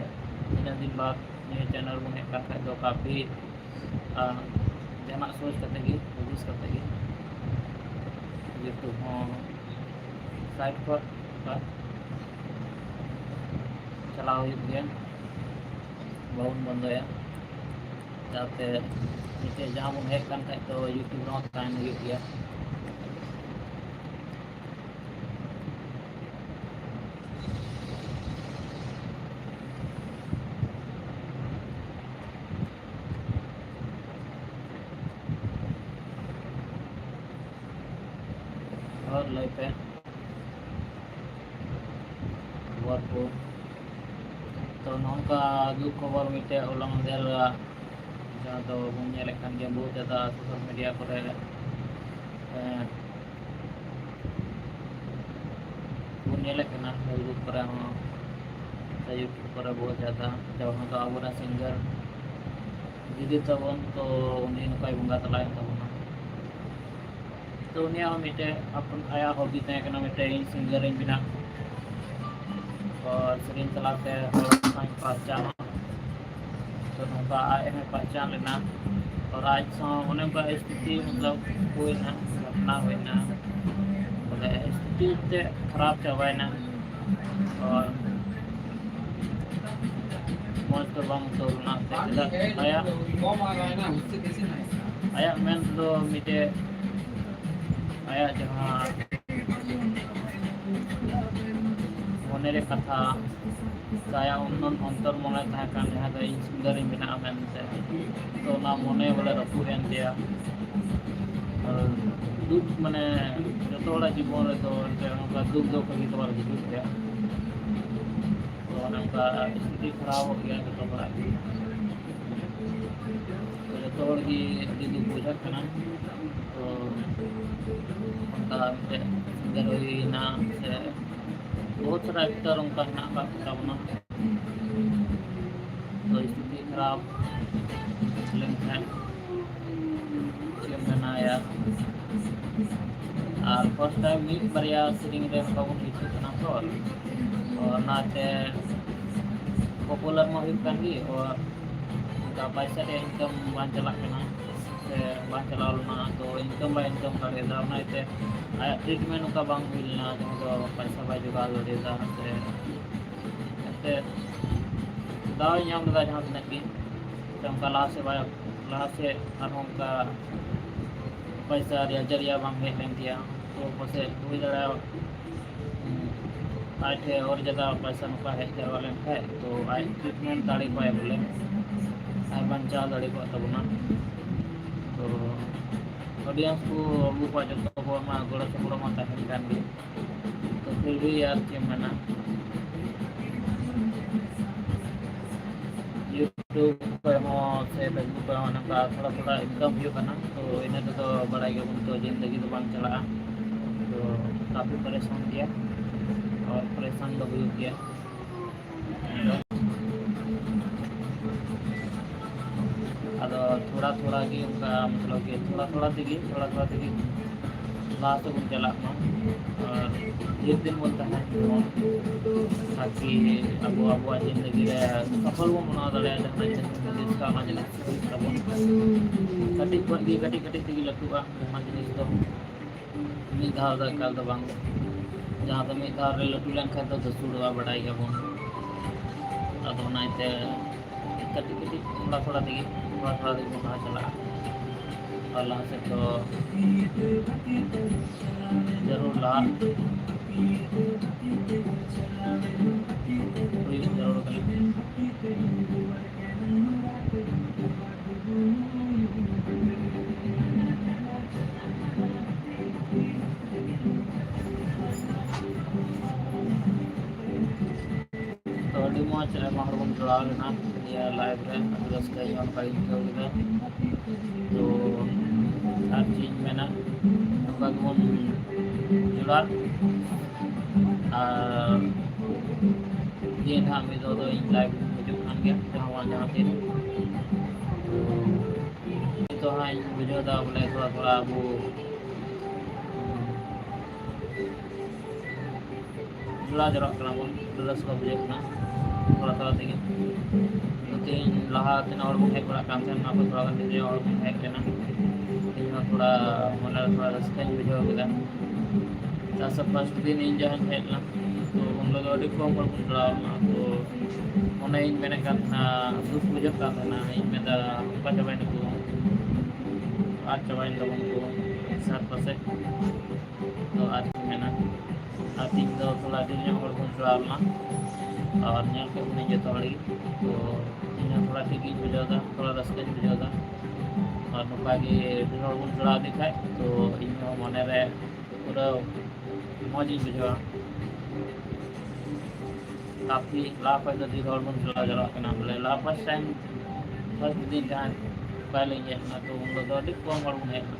ᱛᱤᱱᱟᱹᱜ ᱫᱤᱱ ᱵᱟᱫ ᱱᱤᱭᱟᱹ channel ᱵᱚᱱ ᱦᱮᱡ ᱠᱟᱱ ᱠᱷᱟᱡ ᱫᱚ ᱠᱟᱯᱷᱤ, ᱟᱨ ᱡᱟᱦᱟᱱᱟᱜ ᱥᱳᱪ ᱠᱟᱛᱮ ᱜᱮ, ᱦᱩᱫᱤᱥ ᱠᱟᱛᱮ ᱜᱮ YouTube ᱦᱚᱸ side ᱠᱷᱚᱱ ᱚᱱᱠᱟ ᱪᱟᱞᱟᱣ ᱦᱩᱭᱩᱜ ᱜᱮᱭᱟ, ᱵᱟᱵᱚᱱ ᱵᱚᱱᱫᱚᱭᱟ᱾ ᱡᱟᱛᱮ ᱢᱤᱫᱴᱮᱡ ᱡᱟᱦᱟᱸ ᱵᱚᱱ ᱦᱮᱡ ᱠᱟᱱ ᱠᱷᱟᱡ ᱫᱚ YouTube ᱨᱮᱦᱚᱸ ᱛᱟᱦᱮᱱ ᱦᱩᱭᱩᱜ ᱜᱮᱭᱟ᱾ ᱟᱨ ᱞᱟᱹᱭ ᱯᱮ ᱠᱷᱚᱵᱚᱨ ᱠᱚ᱾ ᱛᱚ, ᱱᱚᱝᱠᱟ ᱫᱩᱠ ᱠᱷᱚᱵᱚᱨ ᱢᱤᱫᱴᱮᱡ ᱦᱚᱞᱟ ᱢᱟᱫᱷᱮᱨ ᱡᱟᱦᱟᱸ ᱫᱚ ᱵᱚᱱ ᱧᱮᱞᱮᱫ ᱠᱟᱱ ᱜᱮᱭᱟ, ᱵᱚᱦᱩᱛ ᱡᱟᱫᱟ social media ᱠᱚᱨᱮ, ᱮᱸ, ᱵᱚᱱ ᱧᱮᱞᱮᱫ ᱠᱟᱱᱟ Facebook ᱠᱚᱨᱮ ᱦᱚᱸ ᱥᱮ YouTube ᱠᱚᱨᱮ ᱵᱚᱦᱩᱛ ᱡᱟᱫᱟ, ᱡᱟᱦᱟᱸ ᱫᱚ ᱟᱵᱚᱨᱮᱱ singer ᱫᱤᱫᱤ ᱛᱟᱵᱚᱱ, ᱛᱚ ᱩᱱᱤ ᱱᱚᱝᱠᱟᱭ ᱵᱚᱸᱜᱟ ᱛᱟᱞᱟᱭᱮᱱ ᱛᱟᱵᱚᱱᱟ᱾ ᱛᱚ ᱩᱱᱤᱭᱟᱜ ᱦᱚᱸ ᱢᱤᱫᱴᱮᱡ ᱟᱯᱱ-, ᱟᱭᱟᱜ hobby ᱛᱟᱦᱮᱸ ᱠᱟᱱᱟ ᱢᱤᱫᱴᱮᱡ ᱤᱧ singer ᱤᱧ ᱵᱮᱱᱟᱜ᱾ ᱟᱨ ᱥᱮᱨᱮᱧ ᱛᱟᱞᱟᱛᱮ ᱦᱚᱲ ᱥᱟᱶ ᱯᱟᱨᱪᱟᱣ᱾ ᱛᱚ ᱱᱚᱝᱠᱟ ᱟᱡ ᱦᱚᱸᱭ ᱯᱟᱨᱪᱟᱣ ᱞᱮᱱᱟ᱾ ᱟᱨ ᱟᱡ ᱥᱟᱶ ᱚᱱᱮ ᱚᱱᱠᱟ ᱥᱛᱷᱤᱛᱤ ᱢᱚᱛᱞᱚᱵ ᱦᱩᱭᱱᱟ, ᱜᱷᱚᱴᱱᱟ ᱦᱩᱭᱱᱟ᱾ ᱵᱚᱞᱮ ᱥᱛᱷᱤᱛᱤ ᱛᱮ ᱠᱷᱟᱨᱟᱯ ᱪᱟᱵᱟᱭᱮᱱᱟ᱾ ᱟᱨ ᱢᱚᱡᱽ ᱫᱚ ᱵᱟᱝ ᱟᱹᱭᱠᱟᱹᱣ ᱞᱮᱱᱟ᱾ ᱪᱮᱫᱟᱜ ᱟᱭᱟᱜ, ᱟᱭᱟᱜ ᱢᱮᱱ ᱛᱮᱫᱚ ᱢᱤᱫᱴᱮᱡ ᱟᱭᱟᱜ ᱡᱟᱦᱟᱸ ᱢᱚᱱᱮ ᱨᱮ ᱠᱟᱛᱷᱟ ᱥᱮ ᱟᱭᱟᱜ ᱚᱱᱛᱚᱨ, ᱚᱱᱛᱚᱨ ᱢᱚᱱᱮ ᱛᱟᱦᱮᱸ ᱠᱟᱱ ᱡᱟᱦᱟᱸ ᱫᱚ ᱤᱧ singer ᱤᱧ ᱵᱮᱱᱟᱜᱼᱟ ᱢᱮᱱᱛᱮ, ᱛᱚ ᱚᱱᱟ ᱢᱚᱱᱮ ᱵᱚᱞᱮ ᱨᱟᱹᱯᱩᱫ ᱮᱱ ᱛᱟᱭᱟ᱾ ᱟᱨ ᱫᱩᱠ, ᱢᱟᱱᱮ ᱡᱚᱛᱚ ᱦᱚᱲᱟᱜ ᱡᱤᱵᱚᱱ ᱨᱮᱫᱚ ᱮᱱᱛᱮ ᱱᱚᱝᱠᱟ ᱫᱩᱠ ᱫᱚ ᱠᱷᱟᱹᱞᱤ ᱫᱚ ᱵᱟᱝ ᱦᱤᱡᱩᱜ ᱜᱮᱭᱟ᱾ ᱛᱚ ᱚᱱᱮ ᱚᱱᱠᱟ ᱥᱛᱷᱤᱛᱤ ᱠᱷᱟᱨᱟᱯᱚᱜ ᱜᱮᱭᱟ ᱡᱚᱛᱚ ᱦᱚᱲᱟᱜ ᱜᱮ᱾ ᱛᱚ ᱡᱚᱛᱚ ᱦᱚᱲ ᱜᱮ ᱟᱹᱰᱤ ᱫᱩᱠ ᱵᱩᱡᱷᱟᱹᱜ ᱠᱟᱱᱟ᱾ ᱛᱚ ᱚᱱᱠᱟ ᱢᱤᱫᱴᱮᱱ ᱥᱤᱝᱜᱟᱨ ᱦᱩᱭᱱᱟ ᱥᱮ ᱵᱚᱦᱩᱛ ᱥᱟᱨᱟ ᱮᱠᱴᱟᱨ ᱚᱱᱠᱟ ᱦᱮᱱᱟᱜ ᱟᱠᱟᱫ ᱠᱚᱛᱟ ᱵᱚᱱᱟ᱾ ᱛᱚ ᱥᱛᱷᱤᱛᱤ ᱠᱷᱟᱨᱟᱯ ᱞᱮᱱᱠᱷᱟᱱ ᱪᱮᱫ ᱮᱢ ᱢᱮᱱᱟᱭᱟ᱾ ᱟᱨ ᱯᱷᱟᱥᱴ ᱴᱟᱭᱤᱢ ᱢᱤᱫ ᱵᱟᱨᱭᱟ ᱥᱮᱨᱮᱧ ᱨᱮ ᱚᱱᱠᱟ ᱵᱚᱱ ᱦᱤᱡᱩᱜ ᱠᱟᱱᱟ ᱛᱚ, ᱛᱚ ᱚᱱᱟᱛᱮ ᱯᱚᱯᱩᱞᱟᱨ ᱢᱟ ᱦᱩᱭᱩᱜ ᱠᱟᱱ ᱜᱮ, ᱟᱨ ᱚᱱᱠᱟ ᱯᱟᱭᱥᱟ ᱨᱮᱭᱟᱜ ᱤᱱᱠᱟᱢ ᱵᱟᱝ ᱪᱟᱞᱟᱜ ᱠᱟᱱᱟ ᱥᱮ ᱵᱟᱝ ᱪᱟᱞᱟᱣ ᱞᱮᱱᱟ, ᱛᱚ ᱤᱱᱠᱟᱢ ᱵᱟᱭ ᱤᱱᱠᱟᱢ ᱫᱟᱲᱮᱭᱟᱫᱟ, ᱚᱱᱟ ᱤᱭᱟᱹᱛᱮ ᱟᱭᱟᱜ ᱴᱨᱤᱴᱢᱮᱱᱴ ᱚᱱᱠᱟ ᱵᱟᱝ ᱦᱩᱭ ᱞᱮᱱᱟ, ᱡᱟᱦᱟᱸ ᱫᱚ ᱯᱟᱭᱥᱟ ᱵᱟᱭ ᱡᱚᱜᱟᱲ ᱫᱟᱲᱮᱭᱟᱫᱟ ᱥᱮ ᱮᱱᱛᱮᱫ ᱫᱟᱣ ᱮ ᱧᱟᱢ ᱞᱮᱫᱟ ᱡᱟᱦᱟᱸ ᱛᱤᱱᱟᱹᱜ ᱜᱮ, ᱥᱮ ᱚᱱᱠᱟ ᱞᱟᱦᱟ ᱥᱮᱫ ᱵᱟᱭ, ᱞᱟᱦᱟ ᱥᱮᱫ ᱟᱨᱦᱚᱸ ᱚᱱᱠᱟ ᱯᱚᱭᱥᱟ ᱨᱮᱭᱟᱜ ᱡᱟᱹᱨᱤᱭᱟ ᱵᱟᱝ ᱦᱮᱡ ᱞᱮᱱ ᱜᱮᱭᱟ, ᱛᱚ ᱯᱟᱥᱮᱡ ᱦᱩᱭ ᱫᱟᱲᱮᱭᱟᱜᱼᱟ, ᱩᱸ, ᱟᱡ ᱴᱷᱮᱱ ᱚᱨ ᱡᱟᱭᱜᱟ ᱯᱚᱭᱥᱟ ᱱᱚᱝᱠᱟ ᱦᱮᱡ ᱡᱟᱣᱨᱟ ᱞᱮᱱᱠᱷᱟᱡ, ᱛᱚ ᱟᱡ ᱴᱨᱤᱴᱢᱮᱱᱴ ᱫᱟᱲᱮ ᱠᱚᱣᱟᱭ ᱵᱚᱞᱮ, ᱟᱨ ᱵᱟᱧᱪᱟᱣ ᱫᱟᱲᱮ ᱠᱚᱜ ᱛᱟᱵᱚᱱᱟ᱾ ᱛᱚ ᱚᱰᱤᱭᱮᱱᱥ ᱠᱚ ᱟᱵᱚ ᱠᱚᱣᱟᱜ ᱡᱚᱛᱚ ᱠᱚᱣᱟᱜ ᱢᱟ ᱜᱚᱲᱚ ᱥᱚᱯᱚᱦᱚᱫ ᱢᱟ ᱛᱟᱦᱮᱱ ᱠᱟᱱ ᱜᱮ᱾ ᱛᱚ ᱯᱷᱤᱨ ᱵᱷᱤ ᱟᱨ ᱪᱮᱫ ᱮᱢ ᱢᱮᱱᱟ, YouTube ᱠᱷᱚᱡ ᱦᱚᱸ ᱥᱮ Facebook ᱠᱷᱚᱡ ᱦᱚᱸ ᱱᱚᱝᱠᱟ ᱛᱷᱚᱲᱟ ᱛᱷᱚᱲᱟ ᱤᱱᱠᱟᱢ ᱦᱩᱭᱩᱜ ᱠᱟᱱᱟ᱾ ᱛᱚ ᱤᱱᱟᱹ ᱛᱮᱫᱚ ᱵᱟᱲᱟᱭ ᱜᱮᱭᱟᱵᱚᱱ ᱛᱚ ᱡᱤᱱᱫᱮᱜᱤ ᱫᱚ ᱵᱟᱝ ᱪᱟᱞᱟᱜᱼᱟ᱾ ᱛᱚ ᱠᱟᱯᱷᱤ ᱯᱟᱨᱮᱥᱟᱱ ᱜᱮᱭᱟ, ᱟᱨ ᱯᱟᱨᱮᱥᱟᱱ ᱫᱚ ᱦᱩᱭᱩᱜ ᱜᱮᱭᱟ᱾ ᱟᱫᱚ ᱛᱷᱚᱲᱟ ᱛᱷᱚᱲᱟ ᱜᱮ ᱚᱱᱠᱟ, ᱢᱚᱛᱞᱚᱵ ᱠᱤ ᱛᱷᱚᱲᱟ ᱛᱷᱚᱲᱟ ᱛᱮᱜᱮ, ᱛᱷᱚᱲᱟ ᱛᱷᱚᱲᱟ ᱛᱮᱜᱮ ᱞᱟᱦᱟ ᱥᱮᱫ ᱵᱚᱱ ᱪᱟᱞᱟᱜ ᱢᱟ᱾ ᱟᱨ ᱰᱷᱮᱨ ᱫᱤᱱ ᱵᱚᱱ ᱛᱟᱦᱮᱱ ᱡᱮᱢᱚᱱ, ᱛᱟᱠᱤ ᱟᱵᱚ ᱟᱵᱚᱣᱟᱜ ᱡᱤᱱᱫᱮᱜᱤ ᱨᱮ ᱥᱚᱯᱷᱚᱞ ᱵᱚᱱ ᱵᱮᱱᱟᱣ ᱫᱟᱲᱮᱭᱟᱜᱼᱟ᱾ ᱡᱟᱦᱟᱸ ᱡᱤᱱᱤᱥ ᱠᱟᱱᱟ, ᱚᱱᱟ ᱡᱤᱱᱤᱥ ᱦᱩᱭᱩᱜ ᱛᱟᱵᱚᱱ᱾ ᱠᱟᱹᱴᱤᱡ ᱠᱷᱚᱱ ᱜᱮ, ᱠᱟᱹᱴᱤᱡ ᱠᱟᱹᱴᱤᱡ ᱛᱮᱜᱮ ᱞᱟᱹᱴᱩᱜᱼᱟ ᱚᱱᱟ ᱡᱤᱱᱤᱥ ᱫᱚ᱾ ᱢᱤᱫ ᱫᱷᱟᱣ ᱫᱚ ᱮᱠᱟᱞ ᱫᱚ ᱵᱟᱝ, ᱡᱟᱦᱟᱸ ᱫᱚ ᱢᱤᱫ ᱫᱷᱟᱣ ᱨᱮ ᱞᱟᱹᱴᱩ ᱞᱮᱱᱠᱷᱟᱱ ᱫᱚ ᱫᱷᱩᱥᱩᱲᱚᱜᱼᱟ, ᱵᱟᱰᱟᱭ ᱜᱮᱭᱟᱵᱚᱱ᱾ ᱟᱫᱚ ᱚᱱᱟ ᱤᱭᱟᱹᱛᱮ ᱠᱟᱹᱴᱤᱡ ᱠᱟᱹᱴᱤᱡ, ᱛᱷᱚᱲᱟ ᱛᱷᱚᱲᱟ ᱛᱮᱜᱮ, ᱛᱷᱚᱲᱟ ᱛᱷᱚᱲᱟ ᱛᱮᱜᱮ ᱵᱚᱱ ᱞᱟᱦᱟ ᱪᱟᱞᱟᱜᱼᱟ᱾ ᱟᱨ ᱞᱟᱦᱟ ᱥᱮᱫ ᱫᱚ ᱡᱟᱹᱨᱩᱲ ᱞᱟᱦᱟ ᱦᱩᱭᱩᱜ ᱡᱟᱹᱨᱩᱲ ᱠᱟᱱᱟ᱾ ᱟᱹᱰᱤ ᱢᱚᱡᱽ, ᱟᱭᱢᱟ ᱦᱚᱲ ᱵᱚᱱ ᱡᱚᱲᱟᱣ ᱞᱮᱱᱟ ᱱᱤᱭᱟᱹ live ᱨᱮ, ᱟᱹᱰᱤ ᱨᱟᱹᱥᱠᱟᱹ ᱤᱧ ᱚᱱᱠᱟᱧ ᱟᱹᱭᱠᱟᱹᱣ ᱠᱮᱫᱟ᱾ ᱛᱚ ᱟᱨ ᱪᱮᱫ ᱤᱧ ᱢᱮᱱᱟ, ᱱᱚᱝᱠᱟ ᱜᱮᱵᱚᱱ ᱡᱚᱲᱟᱣ, ᱟᱨ ᱫᱤᱱ ᱦᱟᱸᱜ ᱢᱤᱫ ᱫᱷᱟᱣ ᱫᱚ ᱤᱧ live ᱦᱤᱡᱩᱜ ᱠᱟᱱ ᱜᱮᱭᱟ ᱡᱟᱦᱟᱸ ᱵᱟᱝ ᱡᱟᱦᱟᱸ ᱛᱤᱱ᱾ ᱛᱚ ᱱᱤᱛᱚᱜ ᱦᱟᱸᱜ ᱤᱧ ᱵᱩᱡᱷᱟᱹᱣ ᱮᱫᱟ ᱵᱚᱞᱮ ᱛᱷᱚᱲᱟ ᱛᱷᱚᱲᱟ ᱟᱵᱚ ᱡᱚᱲᱟᱣ ᱡᱟᱣᱨᱟᱜ ᱠᱟᱱᱟ ᱵᱚᱱ, ᱨᱟᱹᱥᱠᱟᱹ ᱵᱩᱡᱷᱟᱹᱜ ᱠᱟᱱᱟ᱾ ᱛᱷᱚᱲᱟ ᱛᱷᱚᱲᱟ ᱛᱮᱜᱮ ᱛᱮᱦᱮᱧ ᱞᱟᱦᱟ ᱛᱤᱱᱟᱹᱜ ᱦᱚᱲ ᱵᱚᱱ ᱦᱮᱡ ᱵᱟᱲᱟᱜ ᱠᱟᱱ ᱛᱟᱦᱮᱸᱱᱟ, ᱚᱱᱟ ᱠᱷᱚᱱ ᱛᱷᱚᱲᱟ ᱜᱟᱱ ᱰᱷᱮᱨ ᱦᱚᱲ ᱵᱚᱱ ᱦᱮᱡ ᱞᱮᱱᱟ᱾ ᱛᱮᱦᱮᱧ ᱦᱚᱸ ᱛᱷᱚᱲᱟ ᱢᱚᱱᱮ ᱨᱮ ᱛᱷᱚᱲᱟ ᱨᱟᱹᱥᱠᱟᱹᱧ ᱵᱩᱡᱷᱟᱹᱣ ᱠᱮᱫᱟ᱾ ᱪᱮᱫᱟᱜ ᱥᱮ first ᱫᱤᱱ ᱤᱧ ᱡᱟᱦᱟᱸᱧ ᱦᱮᱡ ᱞᱮᱱᱟ, ᱛᱚ ᱩᱱ ᱦᱤᱞᱳᱜ ᱫᱚ ᱟᱹᱰᱤ ᱠᱚᱢ ᱦᱚᱲ ᱵᱚᱱ ᱡᱚᱲᱟᱣ ᱞᱮᱱᱟ᱾ ᱛᱚ ᱢᱚᱱᱮᱧ ᱢᱮᱱᱮᱫ ᱠᱟᱱ ᱛᱟᱦᱮᱱᱟ, ᱫᱩᱠ ᱵᱩᱡᱷᱟᱹᱜ ᱠᱟᱱ ᱛᱟᱦᱮᱱᱟ, ᱤᱧ ᱢᱮᱱᱫᱟ ᱚᱠᱟ ᱪᱟᱵᱟᱭᱮᱱᱟ ᱠᱚ, ᱟᱫ ᱪᱟᱵᱟᱭᱮᱱ ᱛᱟᱵᱚᱱ ᱠᱚ ᱥᱟᱨ ᱯᱟᱥᱮᱡ᱾ ᱛᱚ ᱟᱨ ᱪᱮᱫ ᱢᱮᱱᱟ, ᱟᱨ ᱛᱮᱦᱮᱧ ᱫᱚ ᱛᱷᱚᱲᱟ ᱰᱷᱮᱨ ᱧᱚᱜ ᱦᱚᱲ ᱵᱚᱱ ᱡᱚᱲᱟᱣ ᱞᱮᱱᱟ, ᱟᱨ ᱧᱮᱞ ᱠᱮᱫ ᱵᱚᱱᱟᱹᱧ ᱡᱚᱛᱚ ᱦᱚᱲ ᱜᱮ᱾ ᱛᱚ ᱤᱧ ᱦᱚᱸ ᱛᱷᱚᱲᱟ ᱴᱷᱤᱠ ᱜᱤᱧ ᱵᱩᱡᱷᱟᱹᱣ ᱮᱫᱟ, ᱛᱷᱚᱲᱟ ᱨᱟᱹᱥᱠᱟᱹᱧ ᱵᱩᱡᱷᱟᱹᱣ ᱮᱫᱟ᱾ ᱟᱨ ᱱᱚᱝᱠᱟ ᱜᱮ ᱰᱷᱮᱨ ᱦᱚᱲ ᱵᱚᱱ ᱡᱚᱲᱟᱣ ᱤᱫᱤ ᱠᱷᱟᱡ, ᱛᱚ ᱤᱧ ᱦᱚᱸ ᱢᱚᱱᱮ ᱨᱮ ᱯᱩᱨᱟᱹ ᱢᱚᱡᱽ ᱤᱧ ᱵᱩᱡᱷᱟᱹᱣᱟ᱾ ᱠᱟᱯᱷᱤ ᱞᱟᱦᱟ ᱠᱷᱚᱡ ᱫᱚ ᱰᱷᱮᱨ ᱦᱚᱲ ᱵᱚᱱ ᱡᱚᱲᱟᱣ ᱡᱟᱣᱨᱟᱜ ᱠᱟᱱᱟ᱾ ᱵᱚᱞᱮ ᱞᱟᱦᱟ first time, first ᱫᱤᱱ ᱡᱟᱦᱟᱸ ᱯᱨᱟᱭ ᱞᱤᱧ ᱦᱮᱡ ᱞᱮᱱᱟ, ᱛᱚ ᱩᱱ ᱦᱤᱞᱳᱜ ᱫᱚ ᱟᱹᱰᱤ ᱠᱚᱢ ᱦᱚᱲ ᱵᱚᱱ ᱦᱮᱡ ᱞᱮᱱᱟ,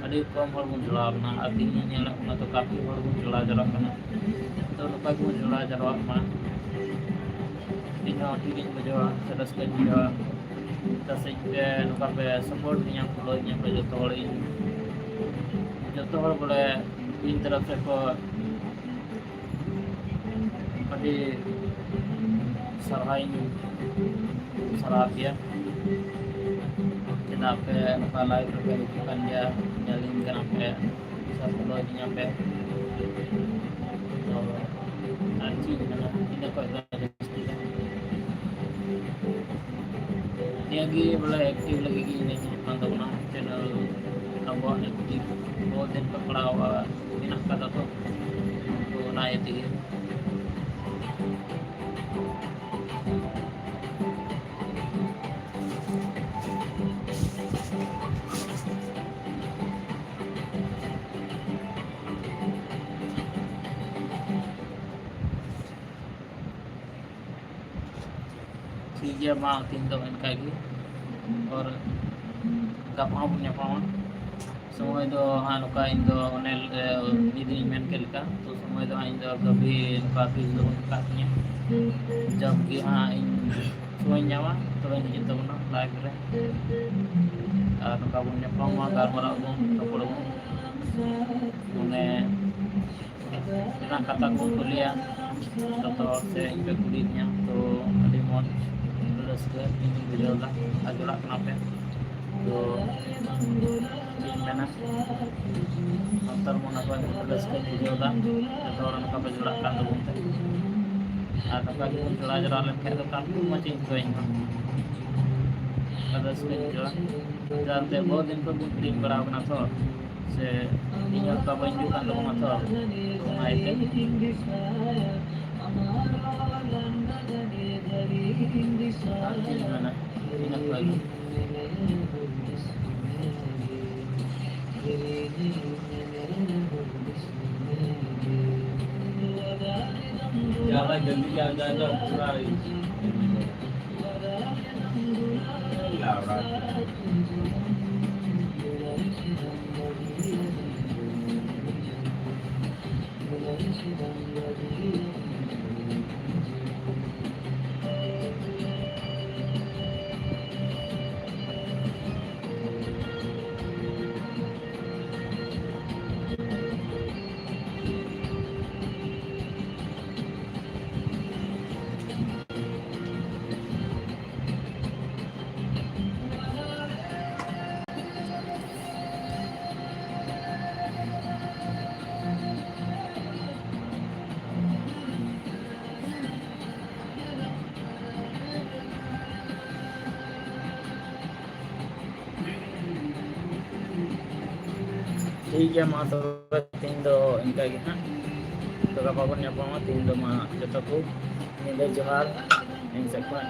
ᱟᱹᱰᱤ ᱠᱚᱢ ᱦᱚᱲ ᱵᱚᱱ ᱡᱚᱲᱟᱣ ᱞᱮᱱᱟ᱾ ᱟᱨ ᱛᱮᱦᱮᱧ ᱤᱧ ᱧᱮᱞᱮᱫ ᱠᱟᱱᱟ, ᱛᱚ ᱠᱟᱯᱷᱤ ᱦᱚᱲ ᱵᱚᱱ ᱡᱚᱲᱟᱣ ᱡᱟᱣᱨᱟᱜ ᱠᱟᱱᱟ᱾ ᱛᱚ ᱱᱚᱝᱠᱟ ᱜᱮᱵᱚᱱ ᱡᱚᱲᱟᱣ ᱡᱟᱣᱨᱟᱜ ᱢᱟ᱾ ᱤᱧ ᱦᱚᱸ ᱴᱷᱤᱠ ᱤᱧ ᱵᱩᱡᱷᱟᱹᱣᱟ ᱥᱮ ᱨᱟᱹᱥᱠᱟᱹᱧ ᱵᱩᱡᱷᱟᱹᱣᱟ᱾ ᱪᱮᱫᱟᱜ ᱥᱮ ᱤᱧ ᱯᱮ ᱱᱚᱝᱠᱟ ᱯᱮ support ᱤᱧᱟ, follow ᱤᱧᱟ ᱯᱮ ᱡᱚᱛᱚ ᱦᱚᱲ, ᱤᱧ ᱡᱚᱛᱚ ᱦᱚᱲ ᱵᱚᱞᱮ ᱤᱧ ᱛᱚᱨᱚᱯ ᱥᱮᱫ ᱠᱷᱚᱱ ᱟᱹᱰᱤ ᱥᱟᱨᱦᱟᱣ ᱤᱧ ᱥᱟᱨᱦᱟᱣ ᱯᱮᱭᱟ᱾ ᱪᱮᱫᱟᱜ ᱯᱮ ᱱᱚᱝᱠᱟ live ᱨᱮᱯᱮ ᱦᱤᱡᱩᱜ ᱠᱟᱱ ᱜᱮᱭᱟ, ᱧᱮᱞᱤᱧ ᱠᱟᱱᱟ ᱯᱮ, ᱥᱮ follow ᱤᱧᱟ ᱯᱮ᱾ ᱛᱚ ᱟᱨ ᱪᱮᱫ ᱤᱧ ᱢᱮᱱᱟ, ᱤᱱᱟᱹ ᱠᱷᱚᱡ ᱫᱚ ᱱᱤᱭᱟᱹ ᱜᱮ ᱵᱚᱞᱮ active ᱞᱟᱹᱜᱤᱫ ᱜᱮ ᱤᱧ ᱦᱮᱡ ᱠᱟᱱ ᱛᱟᱵᱚᱱᱟ channel, ᱟᱵᱚᱣᱟᱜ active ᱵᱚᱦᱩᱛ ᱫᱤᱱ ᱠᱷᱚᱱ ᱯᱟᱲᱟᱣ ᱢᱮᱱᱟᱜ ᱠᱟᱫᱟ ᱛᱚ, ᱛᱚ ᱚᱱᱟ ᱤᱭᱟᱹ ᱛᱮᱜᱮ᱾ ᱴᱷᱤᱠ ᱜᱮᱭᱟ, ᱢᱟ ᱛᱮᱦᱮᱧ ᱫᱚ ᱤᱱᱠᱟ ᱜᱮ, ᱟᱨ ᱜᱟᱯᱟ ᱦᱚᱸ ᱵᱚᱱ ᱧᱟᱯᱟᱢᱟ᱾ ᱥᱚᱢᱚᱭ ᱫᱚ ᱦᱟᱸᱜ ᱱᱚᱝᱠᱟ, ᱤᱧ ᱫᱚ ᱚᱱᱮ, ᱮ, ᱢᱤᱫ ᱫᱤᱱᱤᱧ ᱢᱮᱱ ᱠᱮᱫ ᱞᱮᱠᱟ, ᱛᱚ ᱥᱚᱢᱚᱭ ᱫᱚ ᱦᱟᱸᱜ ᱤᱧ ᱫᱚ ᱠᱟᱹᱵᱷᱤ ᱱᱚᱝᱠᱟ ᱛᱤᱥ ᱫᱚ ᱵᱟᱹᱱᱩᱜ ᱟᱠᱟᱫ ᱛᱤᱧᱟᱹ᱾ ᱡᱚᱵ ᱜᱮ ᱦᱟᱸᱜ ᱤᱧ ᱥᱚᱢᱚᱭ ᱧᱟᱢᱟ, ᱛᱚᱵᱮᱧ ᱦᱤᱡᱩᱜ ᱛᱟᱵᱚᱱᱟ ᱞᱟᱭᱤᱵᱷ ᱨᱮ, ᱟᱨ ᱱᱚᱝᱠᱟ ᱵᱚᱱ ᱧᱟᱯᱟᱢᱟ, ᱜᱟᱞᱢᱟᱨᱟᱣ ᱟᱵᱚᱱ, ᱨᱚᱯᱚᱲ ᱟᱵᱚᱱ᱾ ᱢᱟᱱᱮ ᱨᱮᱱᱟᱜ ᱠᱟᱛᱷᱟ ᱠᱚ ᱠᱩᱞᱤᱭᱟ ᱡᱚᱛᱚ ᱦᱚᱲ, ᱥᱮ ᱤᱧ ᱯᱮ ᱠᱩᱞᱤᱭᱮᱫᱤᱧᱟ, ᱛᱚ ᱟᱹᱰᱤ ᱢᱚᱡᱽ ᱨᱟᱹᱥᱠᱟᱹ ᱤᱧ ᱵᱩᱡᱷᱟᱹᱣ ᱮᱫᱟ᱾ ᱟᱨ ᱡᱚᱲᱟᱜ ᱠᱟᱱᱟ ᱯᱮ, ᱛᱚ ᱪᱮᱫ ᱤᱧ ᱢᱮᱱᱟ, ᱥᱟᱱᱛᱟᱲ ᱢᱚᱱᱮ ᱠᱷᱚᱱ ᱨᱟᱹᱥᱠᱟᱹᱧ ᱵᱩᱡᱷᱟᱹᱣ ᱮᱫᱟ᱾ ᱡᱚᱛᱚ ᱦᱚᱲ ᱱᱚᱝᱠᱟ ᱯᱮ ᱡᱚᱲᱟᱜ ᱠᱟᱱ ᱛᱟᱵᱚᱱ ᱛᱮ, ᱟᱨ ᱱᱚᱝᱠᱟ ᱜᱮᱵᱚᱱ ᱡᱚᱲᱟ ᱡᱚᱲᱟ ᱞᱮᱱᱠᱷᱟᱱ ᱫᱚ ᱠᱟᱹᱢᱤ ᱢᱚᱡᱽ ᱤᱧ ᱟᱹᱭᱠᱟᱹᱣᱟ ᱤᱧ ᱦᱚᱸ᱾ ᱟᱨ ᱨᱟᱹᱥᱠᱟᱹᱧ ᱵᱩᱡᱷᱟᱹᱣᱟ᱾ ᱪᱮᱫᱟᱜ ᱮᱱᱛᱮ ᱵᱚᱦᱩᱛ ᱫᱤᱱ ᱠᱷᱚᱱ ᱵᱚᱱ ᱦᱤᱲᱤᱧ ᱵᱟᱲᱟ ᱟᱠᱟᱱᱟ ᱛᱚ, ᱥᱮ ᱤᱧ ᱦᱚᱸ ᱚᱱᱠᱟ ᱵᱟᱹᱧ ᱦᱤᱡᱩᱜ ᱠᱟᱱ ᱛᱟᱵᱚᱱᱟ ᱛᱚ, ᱚᱱᱟ ᱤᱭᱟᱹᱛᱮ᱾ ᱟᱨ ᱪᱮᱫ ᱤᱧ ᱢᱮᱱᱟ, ᱤᱱᱟᱹ ᱠᱚ ᱜᱮ᱾ ज़्यादा जल्दी आ जाएगा, पूरा ᱴᱷᱤᱠ ᱜᱮᱭᱟ, ᱢᱟ ᱛᱚᱵᱮ ᱛᱮᱦᱮᱧ ᱫᱚ ᱤᱱᱠᱟ ᱜᱮ ᱦᱟᱸᱜ᱾ ᱛᱚ ᱜᱟᱯᱟ ᱵᱚᱱ ᱧᱟᱯᱟᱢᱟ᱾ ᱛᱮᱦᱮᱧ ᱫᱚ ᱢᱟ ᱡᱚᱛᱚ ᱠᱚ ᱧᱤᱫᱟᱹ ᱡᱚᱦᱟᱨ ᱤᱧ ᱥᱮᱫ ᱠᱷᱚᱱ᱾